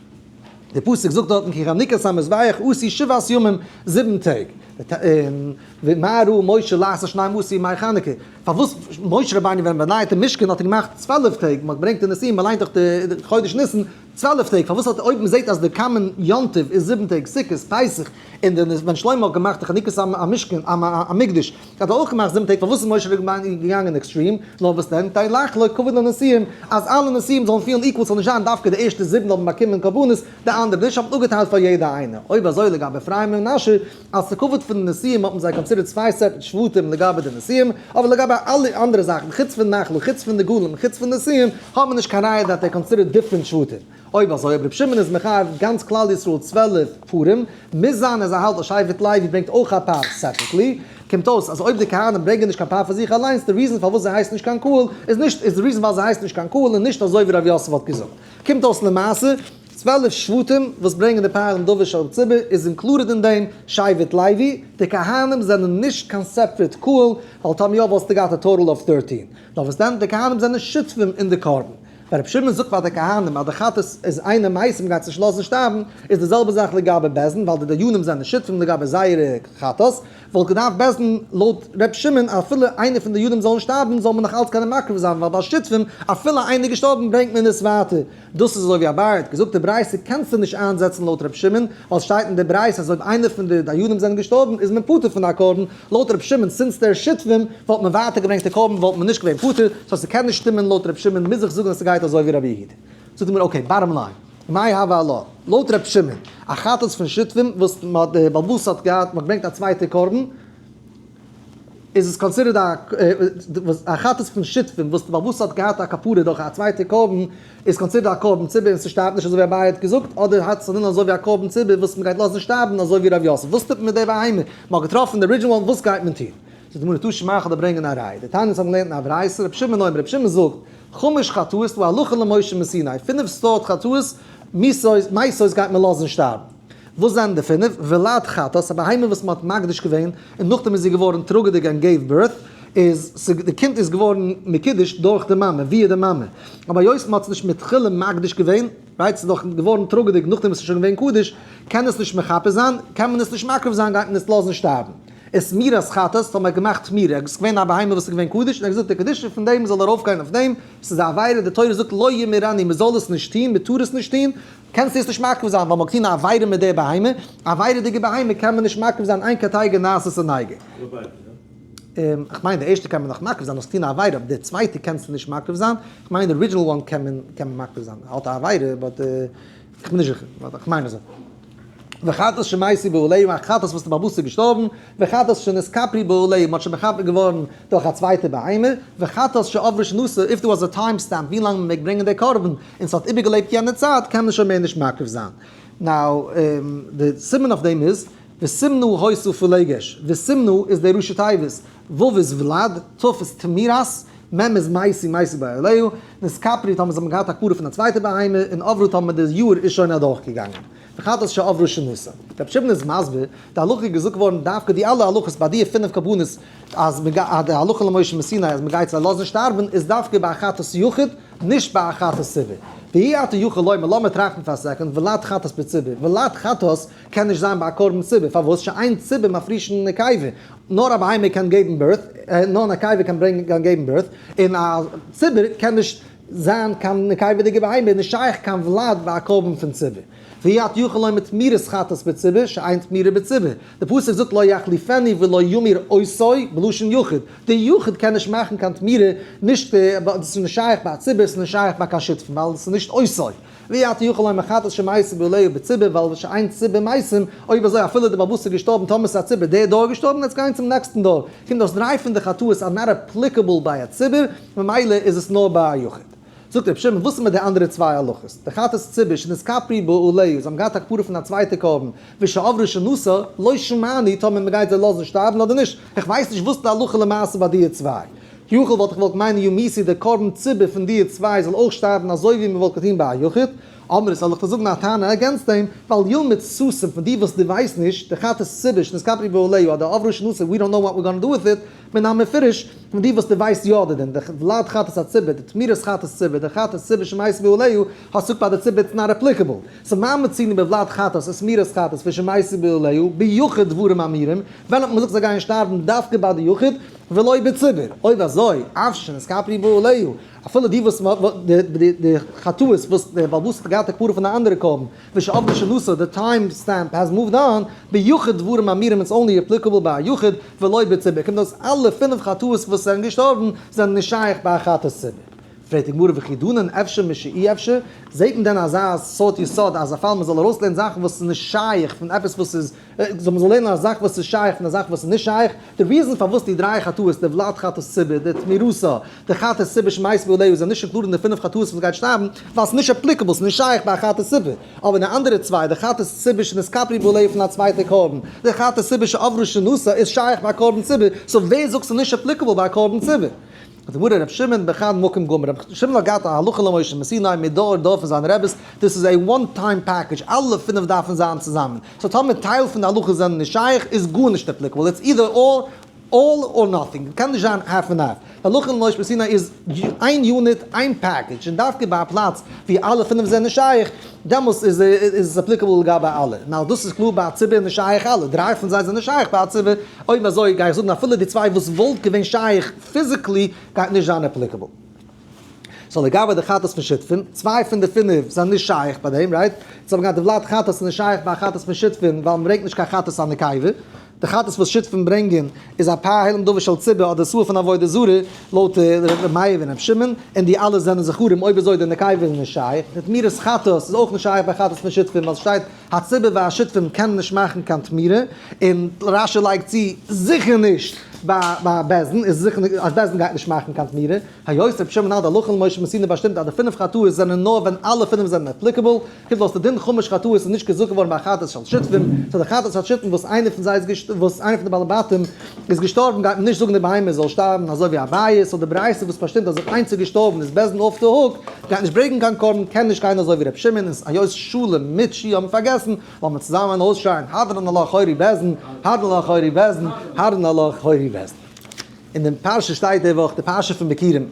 [SPEAKER 1] די פסוק זאגט דארטן כי חנוכת המזבח עשו שבעת ימים, זיבן טעג. ומה ראה משה לעשות שנים עשר ימי חנוכה, פארוואס משה רבינו ווען באנייט די משכן האט ער געמאכט 12 טעג, מען האט געברענגט די נשיאים, מען ליינט דאך די חודש ניסן, 12 טעג, פארוואס האט אויב מען זעט אז די common יום טוב איז זיבן טעג, סוכות, פסח, און די ווען שלמה האט געמאכט די חנוכת המשכן, המקדש, האט ער אויך געמאכט זיבן טעג, פארוואס איז משה רבינו געגאנגען extreme, נאר וואס דען, כדי לחלוק כבוד לנשיאים, אז אלע נשיאים זאלן פילן equal, ס'זאל נישט זיין דווקא די ערשטע זיבן האבן באקומען קרבנות, די אנדערע נישט, האט מען אפגעטיילט פאר יעדע איינע. אויב אזוי לגבי אפרים און מנשה, אלס די כבוד פון די נשיאים האט מען זיי considered צוויי separate שבטים לגבי די נשיאים, אבער לגבי אלע אנדערע זאכן חוץ פון נחלה, חוץ פון דגלים, חוץ פון נשיאים, האט מען נישט קיין ראיה that they considered different שבטים. אויב אזוי אויב רבי שמעון איז מחייב גאנץ כלל ישראל 12 פרים, מוז זיין אז ער האלט אז שבט לוי ברענגט אויך א פר separately, קומט אויס אז אויב די כהנים ברענגען נישט קיין פר פאר זיך אליינס, די reason פארוואס זיי הייסן נישט קיין קהל איז נישט איז די reason ווייל זיי הייסן נישט קיין קהל און נישט אזוי ווי רב יוסף האט געזאגט. קומט אויס למעשה, 12 שבטים וואס ברענגען די פר לנדבה של ציבור איז included אין דעם שבט לוי, די כהנים זענען נישט קיין separate קהל, ווייל טאמער יא וואלסטו געהאט א total of 13. נאר וואס דען, די כהנים זענען שותפים אין די קרבן. ווען רבי שמעון זאגט פאר די כהנים אז די חטאת איז אינה מתה מ'גייט נישט לאזן שטארבן, איז די זעלבע זאך לגבי בית דין, ווייל די דיינים זענען שותפים לגבי זייערע חטאת, וואלט געדארפט בית דין לויט רבי שמעון אפילו איינער פון די דיינים זאלן שטארבן זאל מען נאך אלץ קענען מקריב זיין, ווייל ביי שותפים אפילו איינער געשטארבן ברענגט מען עס ווייטער. דאס איז אזוי ווי אביי האט געזאגט די ברייתא קענסטו נישט איינזעצן לויט רבי שמעון, ווייל ס'שטייט אין די ברייתא אז אויב איינער פון די דיינים זענען געשטארבן איז מען פטור פון א קרבן, לויט רבי שמעון since they're שותפים וואלט מען ווייטער געברענגט די קרבן וואלט מען נישט געווען פטור, so ס'קען נישט שטימען לויט רבי שמעון מוז איך זאגן אז ס'גייט אזוי ווי רבי יהודה. זאגט ער מיר okay bottom line, מאי הוה עלה, לויט רבי שמעון, א חטאת פון שותפים וואס מ'האט די בעל הבית האט געהאט מ'האט געברענגט א צווייטע קרבן, איז עס considered א חטאת פון שותפים וואס די בעל הבית האט געהאט א כפרה דורך א צווייטע קרבן, איז considered א קרבן ציבור און ס'שטארבט נישט אזוי ווי אביי האט געזאגט, אדער האט עס א דין אזוי ווי א קרבן ציבור וואס מ'גייט לאזן שטארבן אזוי ווי ר' יוסף, וואס טוט מען מיט די בהמה? מ'האט געטראפן די original one, וואס גייט מען טון? זאגט די גמרא תא שמע כ'וועל דיר ברענגען א ראיה, דתניא האבן געלערנט אין א ברייתא, רבי שמעון אומר, רבי שמעון זאגט, חמש חטאות דא הלכה למשה מסיני, פינף סארט חטאות, מיתות גייט מען לאזן שטארבן. וואס זענען די פינף? ולד חטאת, א בהמה וואס מ'האט מקדיש געווען און נאכדעם איז זי געווארן טראגעדיג and gave birth, איז די קינד איז געווארן מקודש דורך די מאמע, ווי די מאמע. אבער היות מ'האט עס נישט מתחילה מקדיש געווען, right, ס'איז דאך געווארן טראגעדיג נאכדעם וואס ס'איז שוין געווען קדוש, קען עס נישט מכפר זיין, קען מען עס נישט מקריב זיין, גייט מען עס לאזן שטארבן. ותמירת חטאת, האט מען געמאכט תמירה, עס איז געווען א בהמה וואס איז געווען קדוש, און ער האט געזאגט די קדושה פון דעם זאל ארויפגיין אויף דעם, ס'איז א עבירה, די תורה זאגט לא ימורני, מ'זאל עס נישט טון, מ'טאר עס נישט טון, קענסטו עס נישט מקריב זיין, ווייל מ'האט געטון א עבירה מיט די בהמה, א עבירה'דיגע בהמה קען מען נישט מקריב זיין, אין קטיגור נעשה סניגור. איך מיין די ערשטע קען מען נאך מקריב זיין, האסט געטון א עבירה, אבער די צווייטע קענסטו נישט מקריב זיין, איך מיין די original one קען מען קען מען מקריב זיין, האט א עבירה, but איך בין נישט זיכער, but איך מיין אזוי. וחטאת שמתו בעליה, א חטאת וואס די בעל הבית איז געשטארבן, וחטאת שנתכפרו בעליה, מ'האט שוין מכפר געווארן דורך א צווייטע בהמה, וחטאת שעברה שנתה, if there was a time stamp ווי לאנג מ'מעג ברענגען די קרבן, און ס'האט איבערגעלעבט יענע צייט, קען מען שוין מער נישט מקריב זיין. now, די סימן אויף דעם איז, וסימנה היתה פילגש, וסימנה איז די ראשי תיבות, ו' איז ולד, ת' איז תמירת, מ' איז מתו מתו בעליה, נתכפרו טאמער זיי האבן געהאט א כפרה פון א צווייטע בהמה, און עברה טאמער די יאר איז שוין אדורכגעגאנגען. וחטאת שעברה שנתה. רבי שמעון איז מסביר, די הלכה איז געזאגט געווארן דווקא די אלע הלכות ביי די פינף קרבנות אז מען גייט די הלכה למשה מסיני אז מען גייט זיי לאזן שטארבן איז דווקא ביי א חטאת יחיד נישט ביי א חטאת ציבור. ואי אתה יכול לומר לאמיר טראכטן פאר א second ולד חטאת בציבור ולד חטאת קען נישט זיין ביי א קרבן ציבור פארוואס שאין ציבור מפרישין נקבה נאר א בהמה קען געבן birth נאר נקבה קען ברענגען קען געבן birth און א ציבור קען נישט. זיין קיין נקבה'דיגע בהמה איז נישט שייך קיין ולד ביי א קרבן פון ציבור. ואי אתה יכול לומר תמורת חטאת בציבור שאין תמורה בציבור. די פסוק זאגט לא יחליפנו ולא ימיר אותו בלשון יחיד. די יחיד קען נישט מאכן קיין תמורה, נישט דאס איז נישט שייך ביי א ציבור, ס'איז נישט שייך ביי קיין שותפים ווייל עס איז נישט אותו. ואי אתה יכול לומר חטאת שמתו בעליה בציבור ווייל שאין ציבור מתים, אויב אזוי אפילו די בעל הבית איז געשטארבן טאמער ס'איז א ציבור דער דור איז געשטארבן יעצט גיין צום נעקסטן דור קומט אויס דריי פון די חטאות are not applicable ביי א ציבור ממילא איז עס נאר ביי א יחיד. זאגט רבי שמעון וואס איז מיט די אנדערע צוויי הלכות די חטאת ציבור שנתכפרו בעליה זיי האבן געהאט א כפרה פון א צווייטע קרבן ושעברה שנתה לא שמענו טאמער מ'גייט זיי לאזן שטארבן אדער נישט איך ווייס נישט וואס די הלכה למעשה ביי די צוויי. יכול וואלט איך געוואלט מיינען יומתו דער קרבן ציבור פון די צוויי זאל אויך שטארבן אזוי ווי מען וואלט געטון ביי א יחיד, אמרת זאל איך דיר זאגן א טענה against דעם, ווייל ילמד סתום פון די וואס דו ווייסט נישט, די חטאת ציבור שנתכפרו בעליה אדער עברה שנתה we don't know what we gonna do with it, מן המפורש, פון די וואס דו ווייסט יא די דין, די ולד חטאת הציבור, די תמורת חטאת ציבור, די חטאת ציבור שמתו בעליה, האסט זאגט ביי די ציבור it's not applicable. so מה מצינו בולד חטאת ותמורת חטאת ושמתו בעליה, ביחיד דברים אמורים, ווען האט מען געזאגט זיי גייען שטארבן דווקא ביי די יחיד, ולא בציבור, אויב אזוי, אף שנתכפרו בעליה, אפילו די וואס די חטאות וואס דער בעל הבית האט געהאט א כפרה פון א אנדערע קרבן, ושעברה שנתה, די time stamp has moved on, ביחיד דברים אמורים it's only applicable ביי א יחיד, ולא בציבור, קומט אויס אלע פינף חטאות וואס זענען געשטארבן זענען נישט שייך ביי א חטאת ציבור. פרעגט די גמרא וכי דנן אפשר משאי אפשר, זעט מען דען אזא סארט יסוד אז א פאל מען זאל ארויסלערנען זאכן וואס איז נישט שייך פון עפעס וואס איז זאל מען זאל לערנען א זאך וואס איז שייך פון א זאך וואס איז נישט שייך, די reason פארוואס די דריי חטאות, די ולד חטאת ציבור, די תמורתה, די חטאת ציבור שמתו בעליה זענען נישט included אין די פינף חטאות וואס גייט שטארבן, ווייל ס'איז נישט applicable, ס'איז נישט שייך ביי א חטאת ציבור. אבער די אנדערע צוויי, די חטאת ציבור שנתכפרו בעליה פון א צווייטע קרבן, די חטאת ציבור שעברה שנתה איז שייך ביי א קרבן ציבור, so ווער זאגט ס'איז נישט applicable ביי א קרבן ציבור? זאגט די גמרא ר' שמעון בחד מקום גמר, ר' שמעון האט געהאט א הלכה למשה מסיני מדור דור פון זיינע רעביס, דאס איז א one time package, אלע פינף דארפן זיין צוזאמען, so טאמער טייל פון די הלכות זענען נישט שייך איז גארנישט applicable, it's either all all or nothing, קען נישט זיין half און half, די הלכה למשה מסיני איז איין unit איין package, און דווקא ביי א פלאץ ווי אלע פינף זענען נישט שייך, דעמאלס איז עס applicable לגבי אלע. now דאס איז קלאר ביי א ציבור נישט שייך אלע, דריי פון זיי זענען נישט שייך ביי א ציבור, אויב אזוי גיי איך זאגן אפילו די צוויי וואס וואלט געווען שייך physically גייט נישט זיין applicable. so לגבי די חטאת פון שותפים, צוויי פון די פינף זענען נישט שייך ביי דעם, right? יעצט האבן מיר געהאט די ולד חטאת איז נישט שייך ביי א חטאת פון שותפים ווייל מ'ברענגט נישט קיין חטאת א נקבה. די חטאת וואס שותפים ברענגען איז א פר העלם דבר של ציבור אדער שעיר פון עבודה זרה, לויט ר' מאיר און ר' שמעון, און די אלע זענען זכרים, אויב אזוי די נקבה איז נישט שייך. די תמורת חטאת איז אויך נישט שייך ביי חטאת פון שותפים ווייל ס'שטייט הציבור והשותפים קענען נישט מאכן קיין תמורה, און רשי לייגט צו זיכער נישט ביי בית דין, איז זיכער אז בית דין גייט נישט מאכן קיין תמורה, היות רבי שמעון האלט הלכה למשה מסיני באשטימט אז די פינף חטאות זענען נאר ווען אלע פינף זענען applicable, קומט אויס די דין חמש חטאות איז נישט געזאגט געווארן ביי חטאת של שותפים, so די חטאת של שותפים וואס איינער פון זיי איז וואס איינער פון די בעלי בתים איז געשטארבן גייט מען נישט זאגן די בהמה זאל שטארבן אזוי ווי אביי, so די ברייתא וואס באשטימט אז אויב איינס איז געשטארבן איז בית דין off the hook, גייט נישט ברענגן קיין קרבן, קען נישט גיין אזוי ווי רבי שמעון, און היות שלום מיט שי האבן פארגעסן, לאמיר צוזאמען אויסשרייען הדרן עלך הורי בית דין, הדרן עלך הורי בית דין, הדרן עלך הורי בית דין. אין דעם פרשה שטייט די וואך די פרשה פון ביכורים,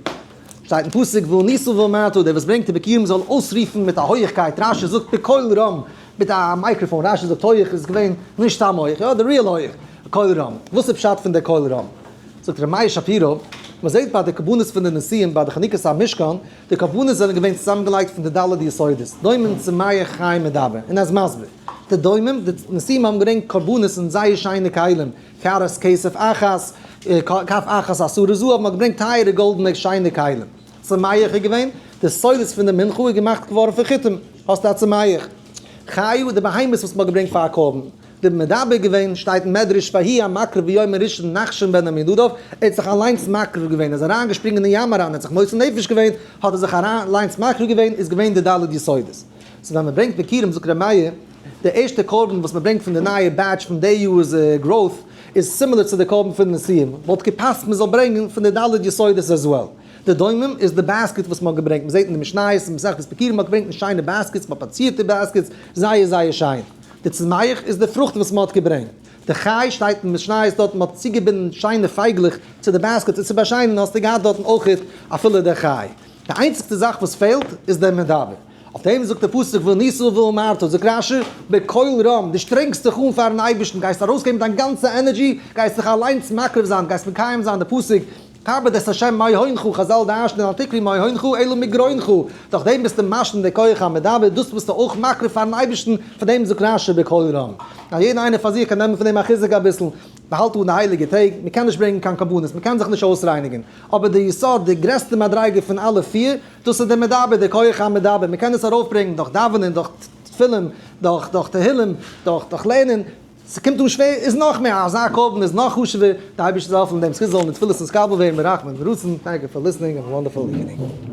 [SPEAKER 1] שטייט אין פסוק וענית ואמרת, דער וואס ברענגט די ביכורים זאל אויסרופן מיט א הויעכקייט, רשי זאגט בקול רם, מיט א מייקראפאן, רשי זאגט הויעך איז געווען נישט סתם הויעך, יא די real הויעך, קול רם, וואס איז פשט פון די קול רם? זאגט ר' מאיר שפירא, מען זעט ביי די קרבנות פון די נשיאים ביי די חנוכת המשכן, די קרבנות זענען געווען צוזאמגעלייגט פון די ד' יסודות, דומם צומח חי מדבר, און ער איז מסביר, די דומם, די נשיאים האבן געברענגט קרבנות אין זייער שיינע כלים, קערת כסף אחת, כף אחת עשרה זהב, מען האט געברענגט טייערע גאלדענע שיינע כלים. צומח איז געווען, די סולת פון די מנחה איז געמאכט געווארן פון חיטים, האסטו א צומח. חיו, די בהמות וואס מען האט געברענגט פאר א קרבן. די מדבר געווען, שטייט אין מדרש ויהי המקריב ביום הראשון נחשון בן עמינדב, ער האט זיך אליינס מקריב געווען, ער איז אריינגעשפרינגען אין ים אריין, ער האט זיך מוסר נפש געווען, האט ער זיך אליינס מקריב געווען, איז געווען די ד' יסודות. so ווען מען ברענגט ביכורים זאגט ר' מאיר, די ערשטע קרבן וואס מען ברענגט פון די נייע batch פון די יאר'ס growth איז similar צו די קרבן פון די נשיאים, וואלט געפאסט מען זאל ברענגען פון די ד' יסודות as well. די דומם איז די basket וואס מען האט געברענגט, מען זעט אין די משניות אין מסכת ביכורים מען האט געברענגט אין שיינע baskets, מען האט פארצירטע baskets, זייער זייער שיין. די צומח איז די פרוכט וואס מען האט געברענגט. די חי שטייט אין משניות דארט מען האט צוגעבינדן שיינע פייגלעך צו די baskets עס צו באשיינען האסטו געהאט דארטן אויכעט אפילו די חי. די איינציגסטע זאך וואס פעלט איז דער מדבר. אויף דעם זאגט דער פסוק וענית ואמרת, זאגט רשי, בקול רם, דו שטרענגסט דיך אן פארן אייבערשטן, גייסט ארויסגעבן דיין גאנצע energy, גייסט זיך אליינס מקריב זיין, גייסט מקיים זיין די פסוק, כבד את השם מהונך, חזל דרש'נען אל תקרי מהונך אלא מגרונך, דורך דעם ביסטו משלים די כח המדבר, דאס ביסטו אויך מקריב פאר'ן אייבערשטן, פאר דעם זאגט רשי בקול רם. אז יעדער איינער פאר זיך קען נעמען פון דעם א חיזוק אביסל, מ'האלט אן די הייליגע טעג, מ'קען נישט ברענגען קיין קרבנות, מ'קען זיך נישט אויסרייניגן, אבער די יסוד, די גרעסטע מדריגה פון אלע פיר, דאס איז דער מדבר, דער כח המדבר, מ'קען עס ארויפברענגען דורך דאווענען, דורך תפילין, דורך דורך תהילים, דורך דורך לערנען, ס'קומט אן שווער, איז נאך מער, אזא קרבן איז נאך חשוב'ער, די אייבערשטער זאל העלפן דעם זכות זאלן די תפילות נתקבל ווערן ברחמים ורצון, thank you for listening, have a wonderful evening.